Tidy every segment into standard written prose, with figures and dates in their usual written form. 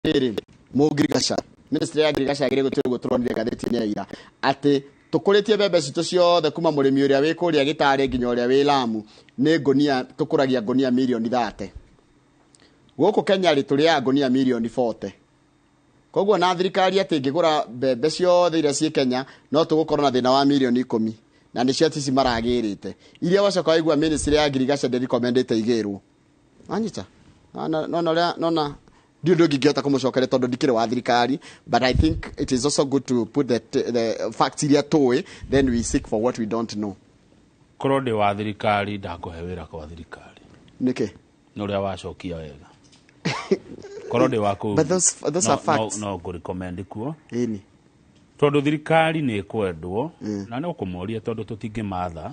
Atĩrĩrĩ, mũngirigaca, ministry ya ngirigaca yagĩrĩire gũtua ũguo tũronire ngathĩti-inĩ ya ira atĩ tũkũrĩtie mbembe citũ ciothe kuma mũrĩmi ũrĩa wĩ kũrĩa Gĩtarĩ nginya ũrĩa wĩ Lamu nĩ ngũnia, tũkũragia ngũnia mirioni 30. Gũkũ Kenya rĩ, tũrĩaga ngũnia mirioni 40. Koguo na thirikari atĩ ĩngĩgũra mbembe ciothe iria ciĩ Kenya no tũgũkorwo na thĩna wa mirioni 10, na nĩcio ati ici maragĩrĩte iria wacoka waigua ministry ya ngirigaca ndĩrekomendete igĩrwo. Wanyita? Nona ũrĩa nona ndiũ ũndũ ũngĩ ingĩhota kũmũcokeria tondũ ndikĩrĩ wa thirikari, but I think it is also good to put the facts iria tũĩ, then we seek for what we don't know. Korwo ndĩ wa thirikari, ndakũhe wĩra kwa thirikari. Nĩkĩ? Nĩ ũrĩa wacokia wega. Korwo ndĩ wa kũu, But those no, are facts. No, no ngũrecommend kuo. Ĩni. Tondũ thirikari nĩ ĩkwendwo na no kũmoria tondũ tũtingĩmatha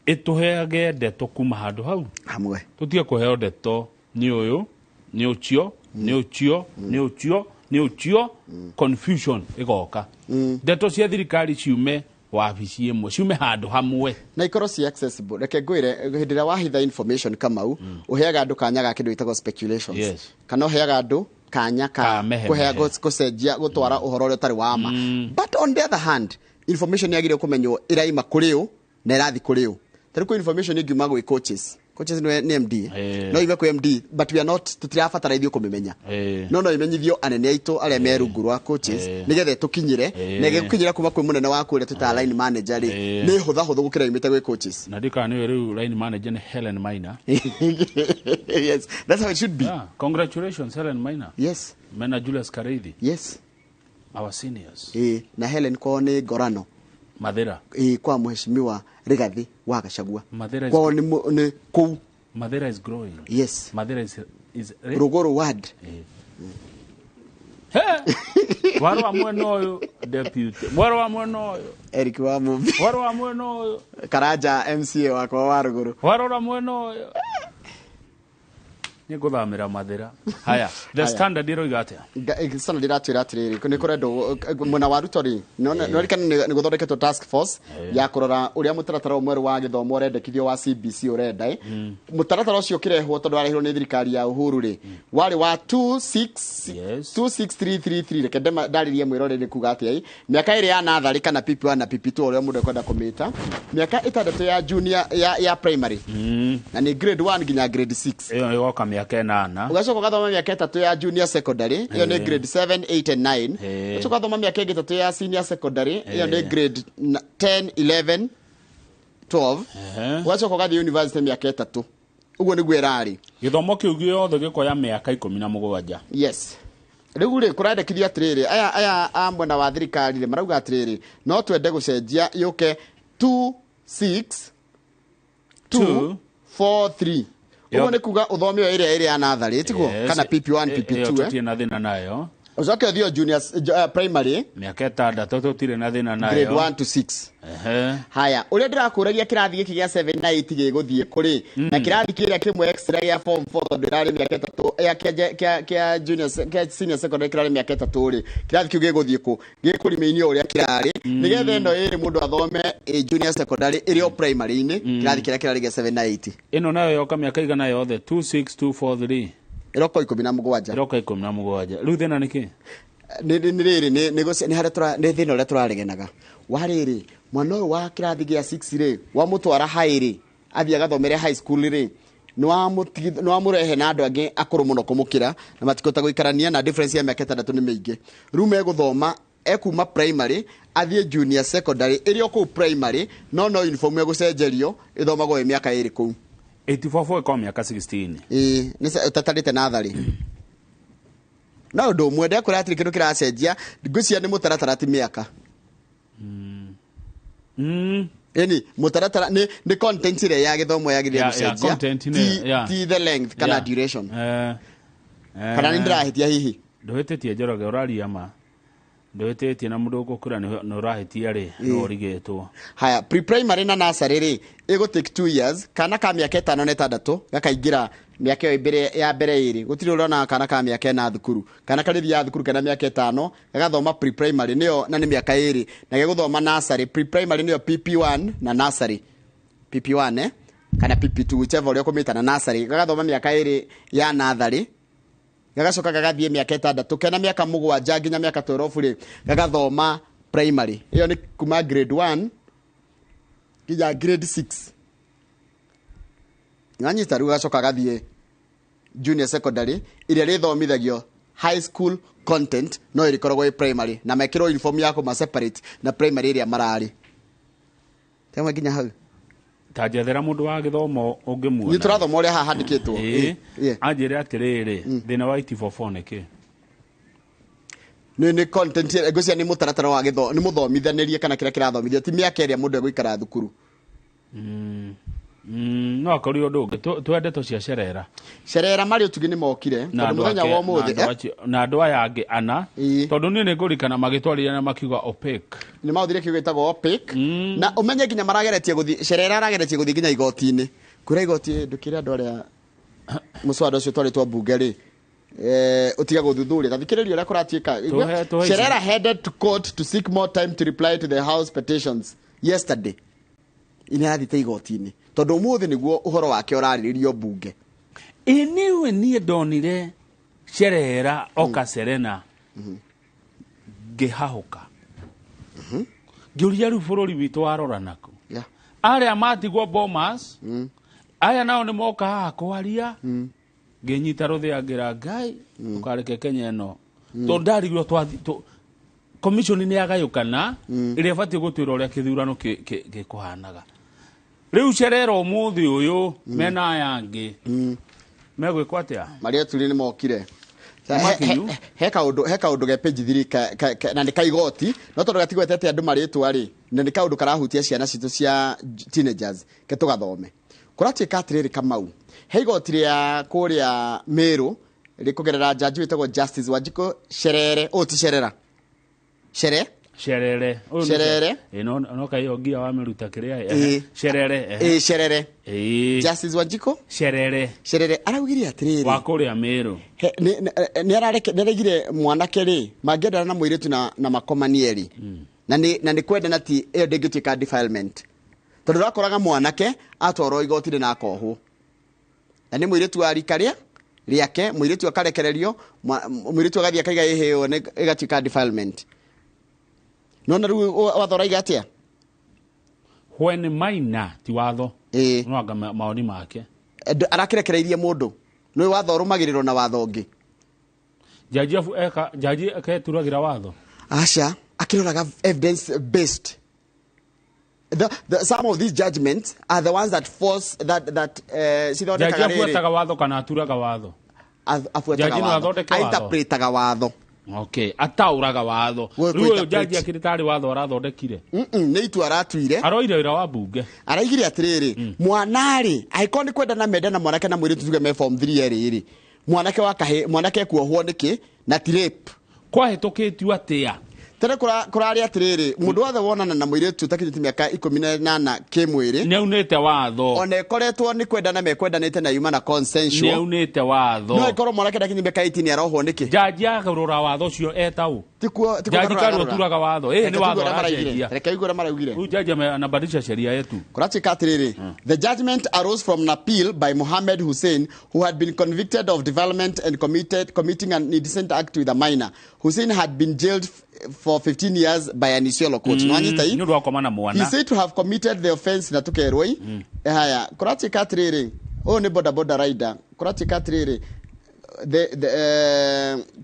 ĩtũheage ndeto kuma handũ hau hamwe, tũtige kũheo ndeto nĩ ũyũ, nĩ ũcio, nĩ ũcio, nĩ ũcio, nĩ ũcio, confusion ĩgoka. Ndeto cia thirikari ciume wabici ĩmwe, ciume handũ hamwe. Na ikorwo ci accessible. Reke ngwĩre, hĩndĩ ĩrĩa wahitha information Kamau, ũheaga andũ kanya ga kĩndũ gĩtagwo speculations, kana ũheaga andũ kanya ka Ka mehe kũhea mehe. gũcenjia gũtwara ũhoro ũrĩa ũtarĩ wa ma. But on the other hand, information yagĩrĩirwo kũmenywo ĩraima kũrĩ ũ na ĩrathiĩ kũrĩ ũ. Ta rĩu kwĩ information ĩngiuma gwĩ coaches, coaches nĩ MD, no ime kwĩ MD, but we are not, tũtirabatara ithuĩ kũmĩmenya, no imenyithio anene aitũ arĩa me rungu rwa coaches nĩgetha ĩtũkinyĩre, na ĩgĩgũkinyĩra kuma kwĩ mũnene waku ũrĩa twĩtaga line manager rĩ, nĩ hũtha hũthũ gũkĩra imĩte gwĩ coaches. Na ndikana nĩwe rĩu line manager nĩ Helen Maina. Yes, that's how it should be. Yeah, congratulations, Helen Maina. Mena Julius Kareithi, our seniors. Ĩĩ, na Helen kwao nĩ Ngorano. Mathira. Ĩĩ, kwa mheshimiwa Rigathi wa Gachagua. Mathira is, kwao nĩ nĩ kũu. Mathira is growing. Mathira is Rũgũrũ ward. He! Warwa mwena ũyũ, deputy mwarwa mwena ũyũ, Eric wa Mumbi. Warwa mwena ũyũ, Karanja MCA wakwa wa Rũgũrũ. Warora mwena ũyũ, nĩ ngũthamĩra Mathira. Haya, The Standard ĩroiga atĩa? Standard iratwĩra atĩrĩrĩ, nĩ kũrendwo mwena wa Ruto rĩ, nĩwarikana nĩ gũthondeketwo task force ya kũrora ũrĩa mũtaratara ũyũ mwerũ wa gĩthomo ũrendekithio wa CBC ũrenda ĩ. Mũtaratara ũcio ũkĩrehwo, tondũ warehirwo nĩ thirikari ya Uhuru rĩ, warĩ wa 26 26333. Reke ndarĩrie mwĩrore nĩ kuga atĩa ĩ. Mĩaka 2 ya natharĩ kana PP1 na PP2, ũrĩa mũndũ ekwenda kũmĩta, mĩaka 6 ya junior ya primary, na nĩ grade 1 nginya grade 6. Ĩyo ĩgoka mĩaka 8. Ũgacoka ũgathoma mĩaka 3 ya junior secondary, ĩyo nĩ grade 7, 8 and 9. Ũgacoka ũgathoma mĩaka ĩngĩ 3 ya senior secondary, ĩyo nĩ grade 10, 11, 12. Ũgacoka ũgathiĩ university mĩaka 3. Ũguo nĩguo ĩrarĩ. Gĩthomo kĩu gĩothe gĩkoya mĩaka 17. Yes. Rĩu rĩ, kũrandĩkithio atĩrĩrĩ, aya a mwena wa thirikari rĩ, marauga atĩrĩrĩ, no twende gũcenjia yũke 2 6 2 4 3. Ũguo nĩ kuga ũthome ĩyo ĩrĩa ya natharĩ, tiguo? Kana PP1, Ĩyo PP2, eh? Tũtirĩ na thĩna nayo. Ũcoke ũthiĩ o junior primary. Mĩaka 6 tũtirĩ na thĩna nayo. Grade 1 to 6. Haya, ũrĩa ndĩrakũragia, kĩrathi gĩkĩ gĩa 7 na 8 gĩgũthiĩ kũrĩ na kĩrathi kĩrĩa kĩmwe extra gĩa form 4, tondũ ĩrarĩ mĩaka 3 ya kĩa junior kĩa senior secondary kĩrarĩ mĩaka 3 rĩ, kĩrathi kĩu gĩgũthiĩ kũ? Gĩkũremain o ũrĩa kĩrarĩ, nĩgetha ĩno ĩrĩ mũndũ athome ĩ junior secondary ĩrĩ o primary-inĩ, kĩrathi kĩrĩa kĩrarĩ gĩa 7 na 8. Ĩno nayo yoka mĩaka igana yothe, 26243? Ĩroka 17. Ĩroka 17. Rĩu thĩna nĩ kĩ? Nĩ rĩrĩ, nĩ harĩa nĩ thĩna ũrĩa tũraregenaga wa rĩrĩ, mwana ũyũ wa kĩrathi gĩa 6 rĩ, wamũtwara high rĩ, athiĩ agathomere high school rĩ, nĩ wamũrehe na andũ angĩ akũrũ mũno kũmũkĩra na matikũhota gũikarania, na difference ya mĩaka 6 nĩ mĩingĩ. Rĩu megũthoma, ekuma primary athiĩ junior secondary ĩrĩ o kũu primary, no uniform egũcenjerio, ĩthomagwo ĩ mĩaka 2 kũu. 84 ĩkorwo mĩaka 16. Ĩĩ, nĩ ũtatarĩte natharĩ no ũndũ ũmwe ndekwĩra atĩrĩ, kĩndũ kĩracenjia ngwĩciria nĩ mũtaratara, ti mĩaka. Ĩni mũtaratara nĩ content ĩrĩa ya gĩthomo yagĩrĩire gũcenjia, content ti the length kana duration. Kana nĩ ndĩrahĩtia hihi? Ndũhĩtĩtie, Njoroge, ũraria ma, ndũhĩtĩtie, na mũndũ ũgũkwĩra nĩ ũrahĩtia rĩ, no ũrigĩtwo. Haya, pre-primary na nursery rĩ, ĩgũ take 2 years. Kana ka mĩaka 5 na 6 gakaingĩra mĩaka ĩyo mbere ya mbere 2. Gũtirĩ ũrona kana ka mĩaka 4 thukuru. Kana karĩthiaga thukuru kena mĩaka 5, gagathoma pre-primary nĩyo, na nĩ mĩaka 2, na gegũthoma nursery. Pre-primary nĩyo PP1 na nursery PP1, kana PP2, whichever ũrĩa ũkũmĩta, na nursery gagathoma mĩaka 2 ya natharĩ. Gagacoka gagathiĩ mĩaka 6, kena mĩaka 7 nginya mĩaka 12 rĩ, gagathoma primary. Ĩyo nĩ kuma grade 1 nginya grade 6. Nĩwanyita? Rĩu gagacoka gathiĩ junior secondary ĩrĩa rĩthomithagio high school content, no ĩrĩkoragwo ĩ primary na mekĩrwo uniform ya kũma separate na primary ĩrĩa mararĩ. Temwe nginya hau. Ta njethera mũndũ wa gĩthomo ũngĩmuona. Nĩ tũrathoma ũrĩa haha handĩkĩtwo. Ĩĩ. Ĩĩ. Anjĩre atĩrĩrĩ, thĩna wa 8-4-4 nĩ kĩ? Nĩ content, ngwĩciria nĩ mũtaratara wa gĩtho, nĩ mũthomithanĩrie kana kĩrĩa kĩrathomithio, ti mĩaka ĩrĩa mũndũ egũikara thukuru. No akorirwo ũndũ ũngĩ. Twende tũ cia Cerera. Cerera marĩ ũtugi nĩ mokire Na tondũ andũ mũthenya wa ũmũthĩ na andũ na andũ aya angĩ ana. Tondũ niĩ nĩ ngũrikana magĩtwarĩria na makiuga opaque. Nĩ maũthire kiugo gĩtagwo opaque, na ũmenye nginya marageretie gũthiĩ, Cerera arageretie gũthiĩ nginya igoti-inĩ, kwĩra igoti ndũkĩre andũ arĩa mũswada ũcio ũtwarĩtwo mbunge rĩ, ũtige gũthuthuria. Ta thikĩrĩria ũrĩa kũratuĩka. Tũhe. Cherera headed to court to seek more time to reply to the house petitions yesterday. Nĩ arathiĩte igoti-inĩ tondũ ũmũthĩ nĩguo ũhoro wake ũrarĩrĩrio mbunge. Ĩ nĩwe niĩ ndonire Cerera oka Serena, ngĩhahũka ngĩũria, rĩu bũrũri witũ warora naku? Arĩa matigwo Bomas, aya nao nĩ moka haha kwaria. Ngĩnyita rũthĩa ngĩra Ngai ũkareke Kenya ĩno, tondũ ndarigirwo commission nĩ yagayũkana ĩrĩa ĩbatiĩ gũtuĩra ũrĩa kĩthurano gĩkũhanaga. Rĩu Cerera ũmũthĩ ũyũ mena aya angĩ megwĩkwo atĩa? Marĩa turi nĩ mokire. Makinyu. He kaũndũ ge page 3 na nĩ ka igoti, no tondũ gatigwetete andũ marĩtwa rĩ, na nĩ kaũndũ karahutia ciana citũ cia teenagers, ke tũgathome. Kũratuĩka atĩrĩrĩ, Kamau, he igoti rĩa kũrĩa Meru rĩkũgerera jaji wĩtagwo Justice Wanjikũ Cerere. Ũũ ti Cerera, Cere. Cerere. Ũyũ nĩ Cerere. Ĩ, no kaio ngia wamĩruta kĩrĩa. Ĩ. Cerere, ehe. Ĩ, Cerere. Ĩ. Justice Wanjikũ Cerere. Cerere araugire atĩrĩrĩ, wa kũrĩa Meru. Nĩ aregire mwanake rĩ mangĩendana na mũirĩtu na makomanie rĩ, na nĩ kwendana, ti ĩyo ndĩngĩtuĩka defilement, tondũ ũrakoraga mwanake atwarwo igoti-inĩ na akohwo na nĩ mũirĩtu wa rika rĩa rĩake, mũirĩtu akarekererio, mũirĩtu agathiĩ akaiga ĩhĩo ĩgatuĩka defilement. Nona rĩu watho ũraiga atĩa? When minor ti watho. Ĩ. No anga maoni make. Arakĩrekereirie mũndũ nĩ watho ũrũmagĩrĩrwo na watho ũngĩ. Jaji abu eka jaji aketuragĩra watho. Aca, akĩroraga evidence based. Some of these judgments are the ones that force that Jaji cithondekaga rĩrĩ. abuataga watho kana aturaga watho? Abuataga Jaji no watho. athondeke watho? Interpretaga watho. Okay, ataũraga watho. Gũ- Rĩu ũyũ kũ-interpret. jaji akĩrĩ tarĩ watho arathondekire? Nĩ itua aratuire. Aroire wĩra wa mbunge. Araigire atĩrĩrĩ, mwanarĩ angĩkorwo nĩ kwendana mendana mwanake na mũirĩtu, tuge me form 3 erĩ rĩ, mwanake wa kahĩ, mwanake ekuohwo nĩkĩ na ti rape? Kwahĩtũkĩtio atĩa? Tene kũrarĩ atĩrĩrĩ, mũndũ wothe wonana na mũirĩtu ũtakinyĩtie mĩaka 18 kĩmwĩrĩ, Nĩaunĩte watho. Ona ĩkoretwo nĩ kwendana mekwendanĩte na yuma na consensual, Nĩaunĩte watho. No ĩkorwo mwanake ndakinyie mĩaka 18 arohwo nĩkĩ? Jaji agarũra watho ũcio etaũ? Tikuo tikuo. Jaji karua aturaga watho. Ĩ nĩ watho aracenjia. Reke igue ũrĩa maraugire. Rĩu jaji anabadilisha sheria yetu. Kũratuĩka atĩrĩrĩ, the judgment arose from an appeal by Mohammed Hussein, who had been convicted of defilement and committing an indecent act with a minor. Hussein had been jailed for 15 years by an Isiolo court. Nĩwanyita Nĩ ũndũ wa koma na He mwana. said to have committed the offense na tukerwo i haya. Kũratuĩka atĩrĩrĩ, ũyũ nĩ boda boda rider. Kũratuĩka atĩrĩrĩ,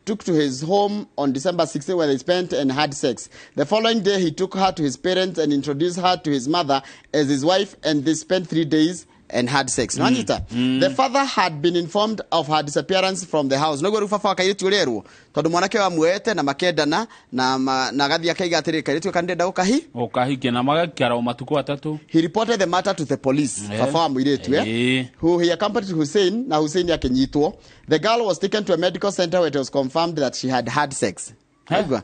took to his home on December 16, where they spent and had sex. The following day, he took her to his parents and introduced her to his mother as his wife, and they spent 3 days and had sex. Nwanyita? The father had been informed of her disappearance from the house. Noguo rĩu baba wa kairĩtu ũrerwo tondũ mwanake wamuoete na makendana na agathiĩ akaiga atĩrĩrĩ, kairĩtu gaka nĩndĩrenda gũkahi Ũkahikia na magaikara o matukũ 3. He reported the matter to the police. Baba wa mũirĩtu, eh? Who he accompanied Hussein, na Hussein akinyitwo. The girl was taken to a medical center where it was confirmed that she had had sex. Aigua?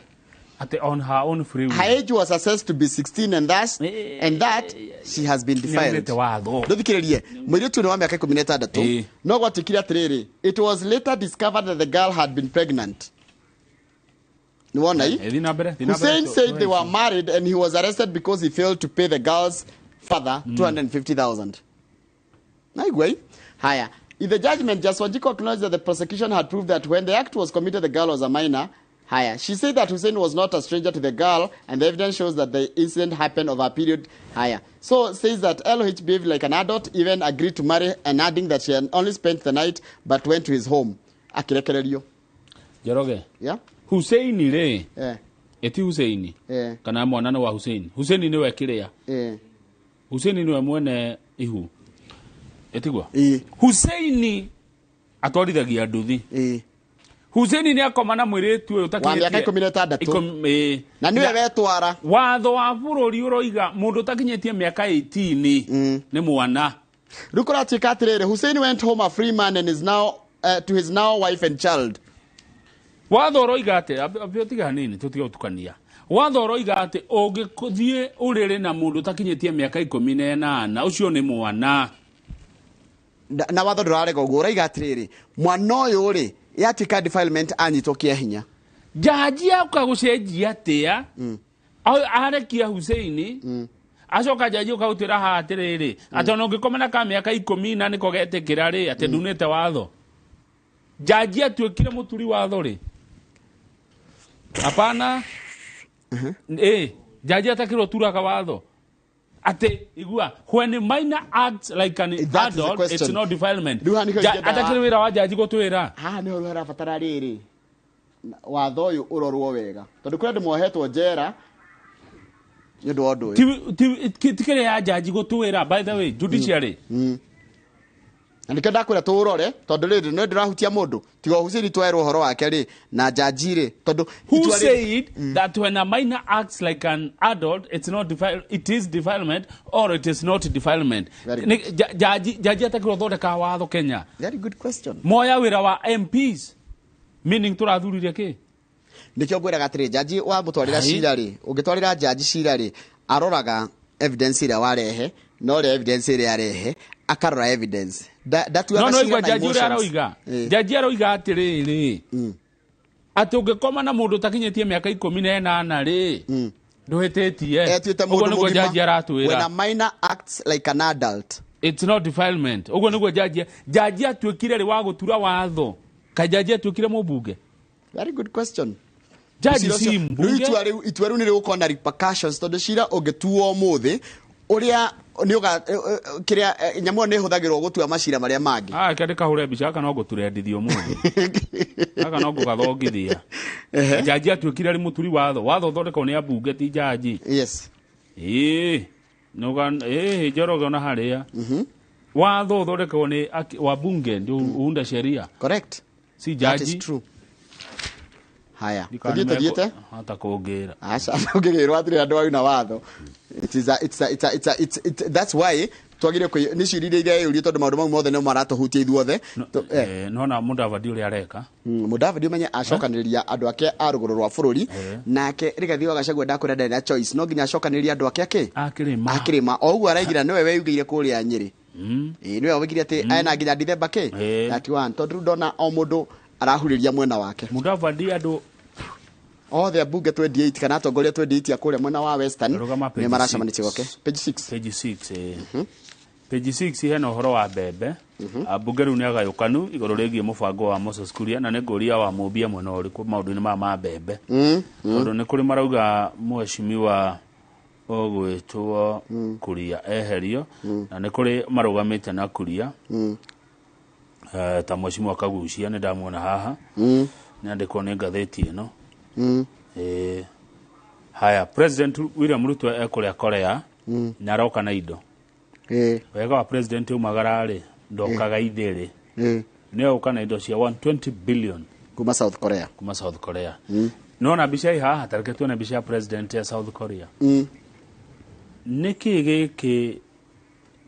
Atĩ on her own free will. Her age was assessed to be 16 and that she has been defiled. Nĩaunĩte watho. Ndũthikĩrĩrie, mũirĩtu nĩ wa mĩaka 16. No gwatuĩkire atĩrĩrĩ, it was later discovered that the girl had been pregnant. Nĩ wona i? Ĩ, thiĩ na mbere, thiĩ na mbere. Hussein said they were married and he was arrested because he failed to pay the girl's father 250,000. Naigua i? Haya. In the judgment, Justice Wanjiku acknowledged that the prosecution had proved that when the act was committed, the girl was a minor. Higher. She said that Hussein was not a stranger to the girl, and the evidence shows that the incident happened over a period higher. So says that LH behaved like an adult, even agreed to marry, and adding that she had only spent the night but went to his home. Akirekererio. Njoroge. Yeah? Huseini rĩ, Eh. ĩti Huseini Eh. kana mwana nĩ wa Huseini. Huseini nĩwe kĩrĩa. Eh. Huseini nĩwe mwene ihu. Ĩtiguo? Ĩĩ. Huseini atwarithagia nduthi. Eh. Huseini nĩ akoma na mũirĩtu ũyũ Wa mĩaka 16. Ĩĩ. Na niwe wetwara. Watho wa bũrũri ũroiga mũndũ ũtakinyĩtie mĩaka 18 nĩ mwana. Rĩu kũratuĩka atĩrĩrĩ, Hussein went home a free man and is now to his now wife and child. Watho ũroiga atĩ ambia ũtige hanini tũtige gũtukania. Watho ũroiga atĩ ũngĩthiĩ ũrĩrĩ na mũndũ ũtakinyĩtie mĩaka 18 ũcio nĩ mwana. Na watho ndũrarega ũguo, ũraiga atĩrĩrĩ, mwana ũyũ rĩ, yatuĩka defilement anyitwo kĩa hinya. Jaji auka gũcenjia atĩa arekia Huseini acoka jaji ũka gũtwĩra haha atĩrĩrĩ atĩ ona ũngĩkoma na ka mĩaka 10 na nĩko getĩkĩra rĩ atĩ ndunĩte watho. Jaji atuĩkire mũturi watho rĩ? Hapana. Ĩ jaji atakĩrwo turaga watho atĩ igua when a minor acts like an That is the adult question. it's not defilement. Rĩu haha nĩkĩo ingĩendaga- Atakĩrĩ wĩra wa jaji gũtwĩra. Haha nĩho rĩu harabatara rĩrĩ, watho ũyũ ũrorwo wega tondũ kũrĩ andũ mohetwo njera nĩ ũndũ wa ũndũ ũyũ. Ti kĩrĩa ya jaji gũtwĩra, by the way, judiciary. Na nĩkĩo ndakwĩra tũũrore tondũ rĩrĩ no ndĩrahutia mũndũ tiga Hussein twerwo ũhoro wake rĩ na jaji rĩ tondũ Who itua rĩrĩ- said that when a minor acts like an adult it's not it is defilement or it is not defilement? Very good. Jaji atakĩrwo thondeka watho Kenya. Very good question. Moya wĩra wa MPs meaning tũrathurire kĩ? Nĩkĩo ngwĩraga atĩrĩ, jaji wamũtwarĩra Aye. cira rĩ, ũngĩtwarĩra jaji cira rĩ, aroraga evidence ĩrĩa warehe na ũrĩa evidence ĩrĩa arehe akarora evidence. Ndatuaga No no cira igua na jaji ũrĩa emotions. aroiga. Ĩ. Jaji aroiga atĩrĩrĩ atĩ ũngĩkoma na mũndũ ũtakinyĩtie mĩaka 18 rĩ ndũhĩtĩtie. Etuĩte Ũguo mũndũ nĩguo mũgima. jaji When a aratwĩra. minor acts like an adult. It's not defilement. Ũguo nĩguo jaji atuĩkire rĩ wa gũtura watho. Kaĩ jaji atuĩkire mũmbunge? Very good question. Jaji Cira si ũcio- rĩu mbunge. itua rĩu nĩ rĩgũkorwo na repercussions tondũ cira ũngĩtuo ũmũthĩ ũrĩa nĩ ũga kĩrĩa nyamũ ĩyo nĩ ĩhũthagĩrwo gũtua macira marĩa mangĩ. Ah, kende kahũre mbica gaka no ngũturendithia ũmũthĩ. Gaka no ngũgathongithia. Jaji atuĩkire arĩ mũturi watho. Watho ũthondekagwo nĩ ambunge ti jaji. Yes. Ĩĩ. Nũga ĩĩ Njoroge ona harĩa. Watho ũthondekagwo nĩ wabunge ndio uunda sheria. Correct. Si That is jaji. true. Haya. Ndikana Tũthiĩte tũthiĩte. Hata kũngĩra. Aca ũngĩgĩrwo atĩrĩ andũ auna watho. It is a, it's a, it's a, it's a, it's, it, that's why twagire kwĩ nĩ ciũria iria yũrio tondũ maũndũ mau mothe no maratũhutia ithuothe. Nona Mudavadi ũrĩa areka. Mudavadi ũmenye acokanĩrĩria andũ ake a rũgũrũ rwa bũrũri nake Rigathi wa Gachagua ndakwĩra ndarĩ na choice no nginya acokanĩrĩrie andũ ake akĩ Akĩrĩma. akĩrĩma o ũguo araigira nĩwe weyugĩire kũrĩa Nyĩrĩ. Ĩĩ nĩwe waugire atĩ ena nginya Dithemba kĩ 31 tondũ rĩu ndona o mũndũ arahurĩria mwena wake. Mudavadi andũ Othe ambunge 28 kana atongoria 28 a kũrĩa mwena wa Western Rũgama page nĩ maracemanĩtie 6. gwake page 6. Page 6 page 6 hena ũhoro wa mbembe. Ambunge rĩu nĩ agayũkanu igũrũ rĩgiĩ mũbango wa Moses Kuria na nĩ ngũria wa mũmbia mwena ũrĩkũ maũndũ-inĩ maya ma mbembe. Tondũ nĩ kũrĩ marauga mheshimiwa ũgwĩtwo Kuria eherio na nĩ kũrĩ marũgamĩte na Kuria. Ta mheshimiwa Kagucia nĩ ndamuona haha. Nĩ andĩkwo nĩ ngathĩti ĩno. Haya, President William Ruto ekũrĩa Korea na aroka na indo. Wega wa president umagara rĩ ndokaga ithĩrĩ. Nĩ oka na indo cia 120 billion Kuma South Korea. Kuma South Korea. Nona mbica ĩ haha tareke tuone mbica ya president ya South Korea. Nĩ kĩ gĩkĩ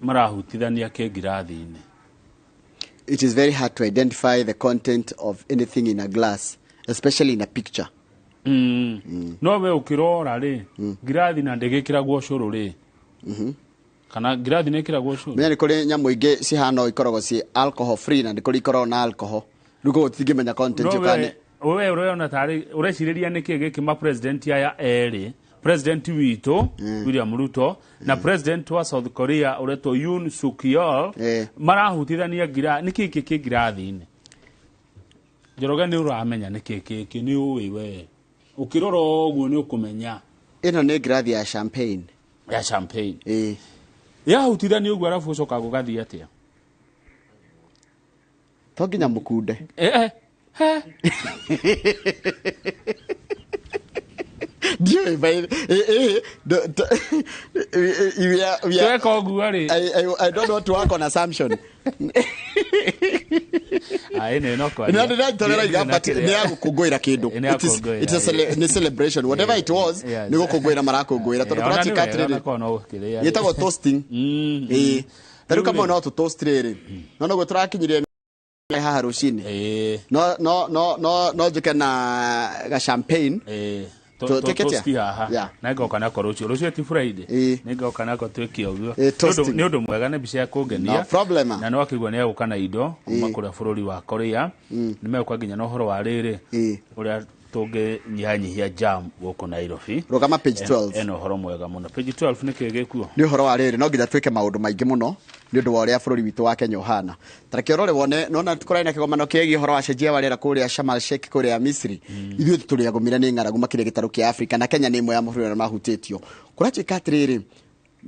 marahutithania kĩ ngirathi-inĩ? It is very hard to identify the content of anything in a glass, especially in a picture. No we ũkĩrora rĩ ngirathi na ndĩgĩkĩragwo ũcũrũ rĩ kana ngirathi nĩ ĩkĩragwo ũcũrũ? Menya nĩ kũrĩ nyamũ ingĩ cihana ũũ ikoragwo ci alcohol free na nĩ kũrĩ ikoragwo na alcohol. Rĩu koguo tũtingĩmenya content No ĩyo kana we ũrona tarĩ ũrecirĩria nĩkĩ gĩkĩ ma president aya erĩ President witũ William Ruto na president wa South Korea ũretwo Yoon Suk Yeol marahutithania ngira. Nĩ kĩ kĩ ngirathi-inĩ? Njoroge, nĩ ũramenya nĩ kĩ kĩkĩ? Nĩ ũĩ we ũkĩrora ũguo nĩ ũkũmenya. Ĩno nĩ ngirathi ya champagne. Ya champagne. Yahutithania ũguo, arabu ũcoka gũgathiĩ atĩa? To nginya mũkunde. Eh, eh, he. Ndiũĩ we are Tweka ũguo rĩ. I don't want to work on assumption. Ah, ĩno ĩno kwaria. Nĩ ndĩraita, but nĩ ya gũkũngũĩra kĩndũ. Nĩ ya It is- kũngũĩra, it is a nĩ celebration, whatever it was. Nĩ gũkũngũĩra marakũngũĩra tondũ Eh, ona nĩ kũratuĩka wega, atĩrĩrĩ, ona korwo no gũkĩrĩa. gĩtagwo toasting. Ĩĩ, ta rĩu kama no tũ toast rĩrĩ, no noguo tũrakinyirie haha rũcinĩ. No no no no no njũke na ga champagne. Twĩke atĩa? Toast haha. Na ngoka nako rũciũ. Rũciũ ti Friday? Nĩ ngoka nako twĩke ũguo. Toasting. Nĩ ũndũ mwega, nĩ mbica ya kũngenia. No problem. Na nĩ wakĩigua nĩ egũka na indo kuma kũrĩa bũrũri wa Korea. Nĩ megũka nginya na ũhoro wa rĩrĩ, ũrĩa tũngĩnyihanyihia jam gũkũ Nairobi. Rũgama page 12. Ena ũhoro mwega mũno. Page 12 nĩ kĩĩ gĩkuo? Nĩ ũhoro wa rĩrĩ, no nginya twĩke maũndũ maingĩ mũno nĩ ũndũ wa ũrĩa bũrũri witũ wa Kenya ũhana. Ta reke ũrore wone, nona kũrarĩ na kĩgomano kĩgiĩ ũhoro wa cenjia wa rĩera kũrĩa Sharm el Sheikh kũrĩa Misiri. Ithuĩ tũrĩagũmire nĩ ng'aragu makĩria gĩtarũ kĩa Afrika, na Kenya nĩ ĩmwe ya mabũrũri marĩa mahutĩtio. Kũratuĩka atĩrĩrĩ,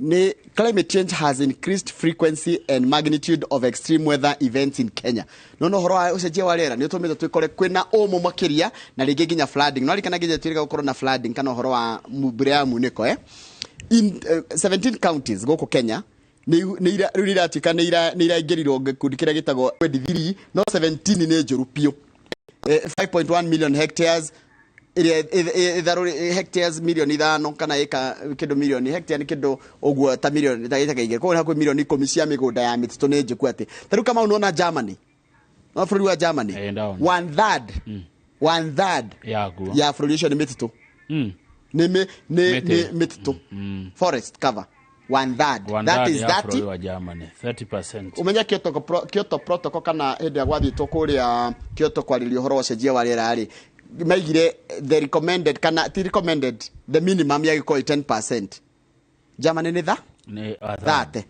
nĩ climate change has increased frequency and magnitude of extreme weather events in Kenya. No ũhoro wa ũcenjia wa rĩera nĩ ũtũmĩte twĩkore kwĩna ũmũ makĩria na rĩngĩ nginya flooding. No rikana nginya twĩrĩga gũkorwo na flooding kana ũhoro wa mbura ya munĩko, in 17 counties gũkũ Kenya rĩu nĩ iratuĩka nĩ iraingĩrirwo gĩkundi kĩrĩa gĩtagwo 23, no 17 nĩ njũru biũ. 5.1 million hectares ĩrĩa ĩtharũri hectares milioni 5 kana ĩka kĩndũ milioni, hectare nĩ kĩndũ ũguo ta milioni ta gĩtaka igĩrĩ, koguo nĩ hakuhĩ milioni 10 cia mĩgũnda ya mĩtitũ nĩ njĩku. Atĩ ta rĩu kama unaona Germany, no bũrũri wa Germany, Eh, ndaona. one third Yaguo. ya bũrũri ũcio nĩ mĩtitũ. Nĩ Mĩtĩ. nĩ mĩtitũ, forest cover one third. One That third is ya 30. bũrũri wa Germany, 30%. Umenye Kyoto Protocol, kana hĩndĩ ĩrĩa gwathiĩtwo kũrĩa Kyoto kwarĩria ũhoro wa ũcenjia wa rĩera rĩ, maigire the recommended, kana ti recommended, the minimum ya gĩkorwo 10%. Germany nĩ tha Nĩ a third. 30.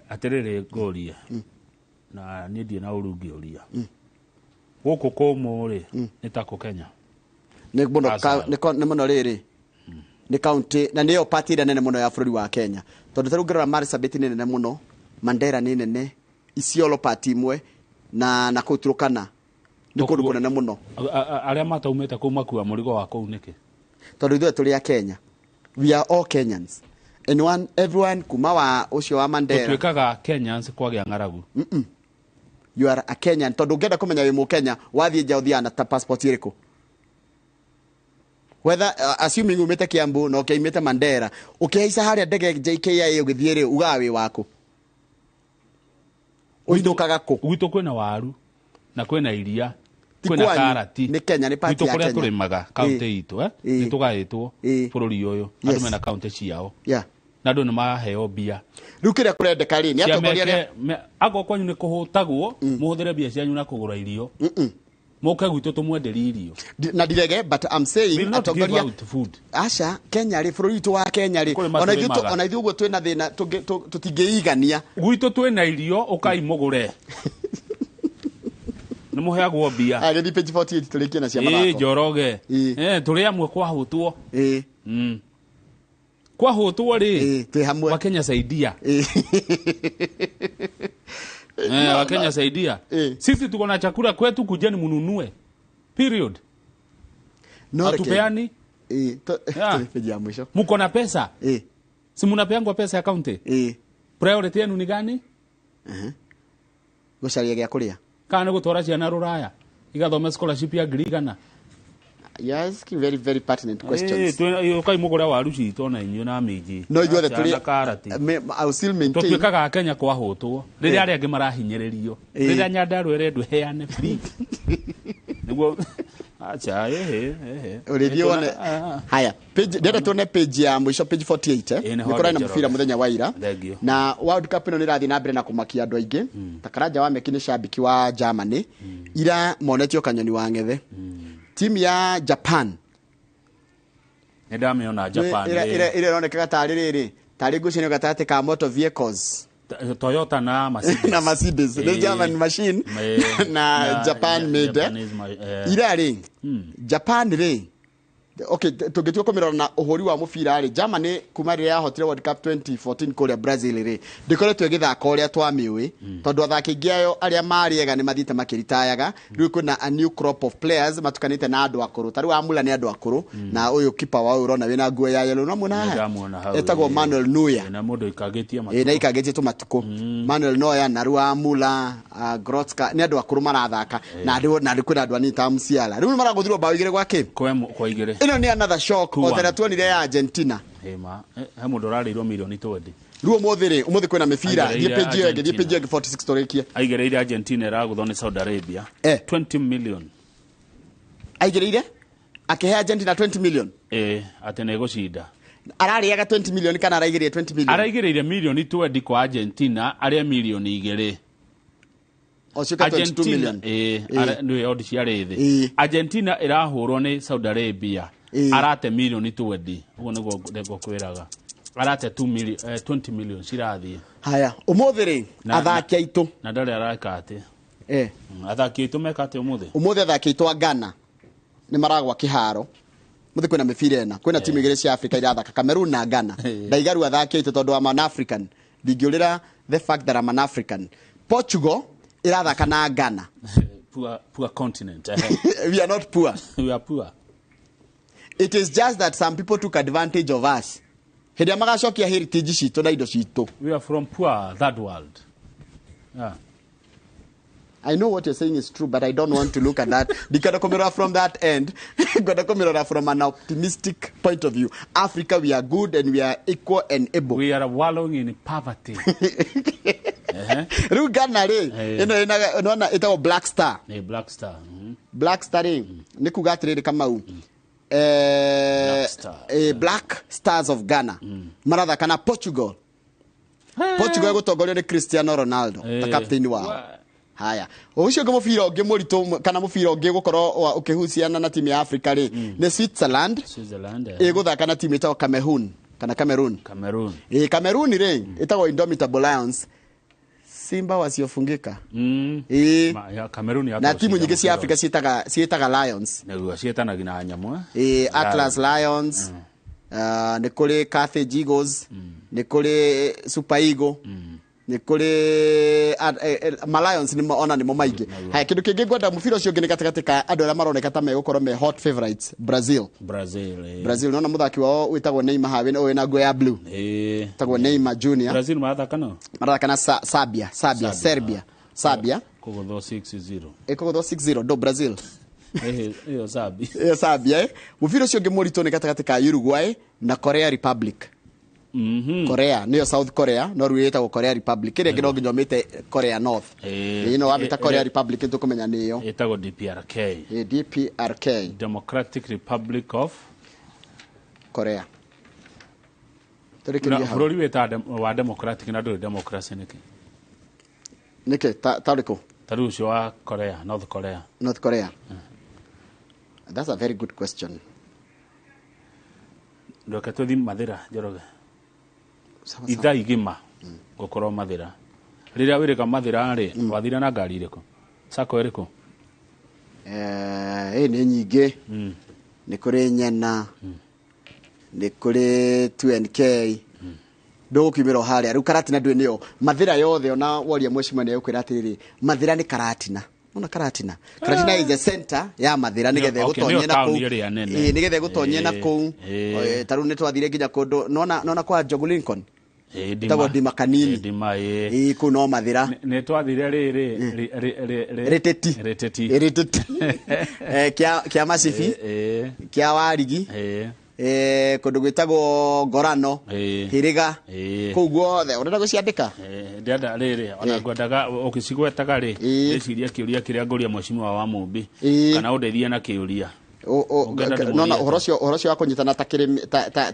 Atĩrĩrĩ, ngũrie na niĩ ndirĩ na ũru ngĩũria, gũkũ kũmũ rĩ, nĩ ta kũ Kenya? Nĩ mũno. Aca. Nĩ mũno rĩrĩ, nĩ county na nĩyo part ĩrĩa nene mũno ya bũrũri wa Kenya, tondũ ta rĩu ũngĩrora Marsabit nĩ nene mũno, Mandera nĩ nene, Isiolo part imwe na kũu Turkana nĩ kũndũ kũnene mũno. Arĩa mataumĩte kũu makua mũrigo wa kũu nĩkĩ? Tondũ ithuĩ tũrĩ a Kenya, we are all Kenyans and one everyone, kuma wa ũcio wa Mandera. Tũtuĩkaga Kenyans kwagĩa ng'aragu? You are a Kenyan tondũ ũngĩenda kũmenya wĩ mũkenya, wathiĩ nja ũthiaga na ta passport ĩrĩkũ? Whether assuming umĩte Kiambu na ũkĩaimĩte Mandera, ũkĩhaica harĩa ndege JKIA ũgĩthiĩ rĩ, ugaga wĩ waku, ũinũkaga kũ? Gwitũ kwĩna waru na kwĩna iria, Ti kwĩna kwanyu, karati. nĩ Kenya, nĩ part Gwitũ ya kũrĩa Kenya. tũrĩmaga kaunti itũ, nĩ tũgaĩtwo bũrũri ũyũ. Andũ mena kaunti ciao na andũ nĩ maraheo mbia. Rĩu kĩrĩa kũrendeka rĩ, nĩ Cia atongoria arĩa akorwo kwanyu nĩ kũhũtagwo, mũhũthĩre mbia cianyu na kũgũra irio, mũke gwitũ tũmwenderie irio. Na ndirege, but I'm saying We'll not give atongoria out food. Aca, Kenya rĩ, bũrũri witũ wa Kenya rĩ, Kũrĩma ona ithuĩ tũrĩmaga. ona ithuĩ ũguo twĩna thĩna, tũtingĩigania. Gwitũ twĩna irio, ũkai mũgũre, nĩ mũheagwo mbia. Gĩthiĩ page 48 tũrĩkie na cia Ĩ mathako. Njoroge. Tũrĩ amwe kwahũtwo. Kwahũtwo rĩ, Ĩ, twĩ hamwe. Wakenya saidia. Wakenya saidia. Sisi tuko na chakula kwetu, kujeni mununue, period. No Hatupeani. Tũrĩ page ya mũico. Mko na pesa, si munapeangwa pesa ya county? Priority yenu ni gani? Gũcaria gĩa kũrĩa. Kana nĩ gũtwara ciana rũraya igathome scholarship ya 100,000? You are asking very very pertinent questions. Ũkai mũgũre waru citũ ona inyuĩ na minji. No ithuothe Na tũrĩ karati. I will still maintain Tũtuĩkaga Kenya kwahũtwo rĩrĩa arĩa angĩ marahinyĩrĩrio, rĩrĩa Nyandarua ĩrendwo ĩheane free nĩguo acha ehe ehe. Ũrĩthiĩ wone. Haya, page ndĩrenda tuone, page ya mũico, page 48, Ĩ, nĩ nĩ kũrarĩ na ho. mũbira mũthenya wa ira. Thank you. Na World Cup ĩno nĩ ĩrathiĩ na mbere na kũmakia andũ aingĩ. Ta Karanja wa Meki nĩ cambiki wa Germany, ira monetio kanyoni wa ng'ethe timu ya Japan. Nĩ ndamĩona Japan. Ĩrĩa ĩronekaga tarĩ rĩrĩ, tarĩ ngucanio gatagatĩ ka motor vehicles. Toyota na Mercedes. Na Mercedes nĩ German machine na Japan made. Japanese Ira rĩ, Japan rĩ, okay, tũngĩtua kũmĩrora na ũhũri wa mũbira rĩ, Germany kuma rĩrĩa yahotire World Cup 2014 kũrĩa Brazil rĩ, ndĩkoretwo ĩgĩthaka ũrĩa twamĩũĩ, tondũ athaki aingĩ ayo arĩa marĩ ega nĩ mathiĩte makĩritayaga. Rĩu kwĩna a new crop of players matukanĩte na andũ akũrũ. Ta rĩu Amula nĩ andũ akũrũ, na ũyũ kipa wa ũyũ ũrona wĩna nguo ya yellow no muona haha? Nĩndamuona hau, Etagwo Manuel Neuer. Na mũndũ ikagĩtie Ĩ, na ikangĩtie tũmatukũ. Manuel Neuer na rĩu Amula, Goretzka nĩ andũ akũrũ marathaka, na andũ na kwĩna andũ anini ta Musiala. Rĩu nĩ maragũthirwo bao 2 gwa kĩ. Kwa 2. Ĩno nĩ another shock Two o one. tena tuonire ya Argentina. Ĩma he mũndũ ũrarĩirwo mirioni 20. Rĩu ũmũthĩ rĩ, ũmũthĩ kwĩna mĩbira. Thiĩ Aigereire page ĩyo ĩngĩ, thiĩ Argentina. page ĩyo ĩngĩ 46 tũrĩkie. Aigereire Argentina ĩragũthwo nĩ Saudi Arabia. 20 million. Aigĩrĩire akĩhe Argentina 20 million. Atĩ nĩ ĩgũcinda. Ararĩaga 20 million kana araigĩrĩire 20 million? Araigĩrĩire mirioni 20 kwa Argentina, arĩa mirioni 2. O ciũka 22 million. Nĩ ondi ciarĩ thĩ. Argentina ĩrahũrwo nĩ Saudi Arabia. Arate mirioni 20. Ũguo nĩguo ngũkwĩraga. Arate 2 million, 20 million cirathiĩ. Haya, ũmũthĩ rĩ, athaki aitũ. Na ndarĩ areka atĩ. Athaki aitũ meka atĩ ũmũthĩ? Ũmũthĩ athaki aitũ a Ghana nĩ maragwa kĩharo. Mũthĩ kwĩna mĩbira ĩna, kwĩna timu igĩrĩ cia Africa irathaka, Cameroon na Ghana. Ndaigaru athaki aitũ tondũ I'm an African. Ndingĩũrĩra the fact that I'm an African. Portugal irathaka na Ghana. Poor, poor continent. We are not poor. We are poor. It is just that some people took advantage of us. Hĩndĩ ĩrĩa magacokia heritage citũ na indo citũ. We are from poor third world. Yeah. I know what you're saying is true, but I don't want to look at that. Ndikwenda kũmĩrora from that end. Ngwenda kũmĩrora from an optimistic point of view. Africa, we are good and we are equal and able. We are wallowing in poverty. Rĩu Ghana rĩ, ĩno ĩna ĩtagwo Black Star. Nĩ Black Star. Black Star rĩ, nĩ kuga atĩrĩrĩ Kamau. Black Star. Black Stars of Ghana. Marathaka na Portugal. Portugal ĩgũtongorio nĩ Cristiano Ronaldo, ta captain wao. Haya, ũcio ũngĩ mũbira ũngĩ mũritũ kana mũbira ũngĩ gũkorwo ũkĩhuciana na timu ya Africa rĩ, nĩ Switzerland. Switzerland. Ĩgũthaka na timu ĩtagwo Cameroon kana Cameroon. Cameroon. Cameroon rĩ, ĩtagwo Indomitable Lions. Simba wasiofungika. Ma, ya Cameroon ya Na timu gũcinda nyingĩ cia mũbira. Africa ciĩtaga Lions. Nĩguo ciĩtanagia na nyamũ. Atlas Lions. Nĩ kũrĩ Carthage Eagles, nĩ kũrĩ Super Eagle, nĩ kũrĩ ma Lions nĩmo ona nĩmo maingĩ. Haya, kĩndũ kĩngĩ ngwenda mũbira ũcio ũngĩ nĩ gatagatĩ ka andũ arĩa maroneka ta megũkorwo me hot favorites, Brazil. Brazil. Brazil, nona mũthaki wao wĩtagwo Neymar haha wĩna nguo ya blue. Wĩtagwo Neymar Junior. Brazil marathaka no? Marathaka na Serbia, Serbia, Serbia, Serbia. Kũgũthwo 6-0. Ĩkũgũthwo 6-0 do Brazil. Ĩyo Serbia. Ĩyo Serbia. Mũbira ũcio ũngĩ mũritũ nĩ gatagatĩ ka Uruguay na Korea Republic. Korea nĩyo South Korea, no rĩu ĩtagwo Korea Republic. Ĩrĩa ĩngĩ no nginya ũmĩte Korea North. Ĩno wamĩta Korea Republic tũkũmenya nĩyo. Ĩtagwo DPRK. DPRK. Democratic Republic of Korea. Tũrĩkĩrie hau. Bũrũri wĩtaga wa democratic na ndũrĩ democracy nĩkĩ? Nĩkĩ? Ta ũrĩkũ? Ta rĩu ũcio wa Korea, North Korea. North Korea. That's a very good question. Ndũke tũthiĩ Mathĩra, Njoroge. Sawa, sawa. Ithaa igima gũkorwo Mathĩra. Rĩrĩa wĩrĩka Mathĩra rĩ, wathire na ngari ĩrĩkũ? Sacco ĩrĩkũ? Nĩ nyingĩ. Nĩ kũrĩ Nyena, nĩ kũrĩ 2NK. Ndũgũkiumĩra o harĩa. Rĩu Karatina ndũĩ nĩyo. Mathĩra yothe ona woria mheshimiwa nĩ egũkwĩra atĩrĩrĩ, Mathĩra nĩ Karatina. Ona Karatina. Karatina is the center ya Mathĩra nĩgetha Okay, ĩgũtonyie nĩyo na town kũu. ĩrĩa nene. Nĩgetha ĩgũtonyie na kũu. Ta rĩu nĩ twathire nginya kũndũ, nona kwa Njogu Lincoln. Ndima. Ĩtagwo Ndima Kanini. Ndima. Kũu no Mathĩra. Nĩ twathire rĩrĩ Rĩtĩti. Rĩtĩti. Rĩtĩti. Kĩa Macibi. Kĩa Warigi. Kũndũ gwĩtagwo Ngorano. Hĩrĩga. Kũu guothe. Ũrenda gũciandĩka? Ndĩrenda rĩrĩ, ona ngwendaga ũkĩcigwetaga rĩ, ndĩciria kĩũria kĩrĩa ngũria mheshimiwa wa Mũmbi. Kana ũndeithie na kĩũria. Ũngĩenda ndĩmũrie Nona atĩa? ũhoro ũcio wa kũnyitana ta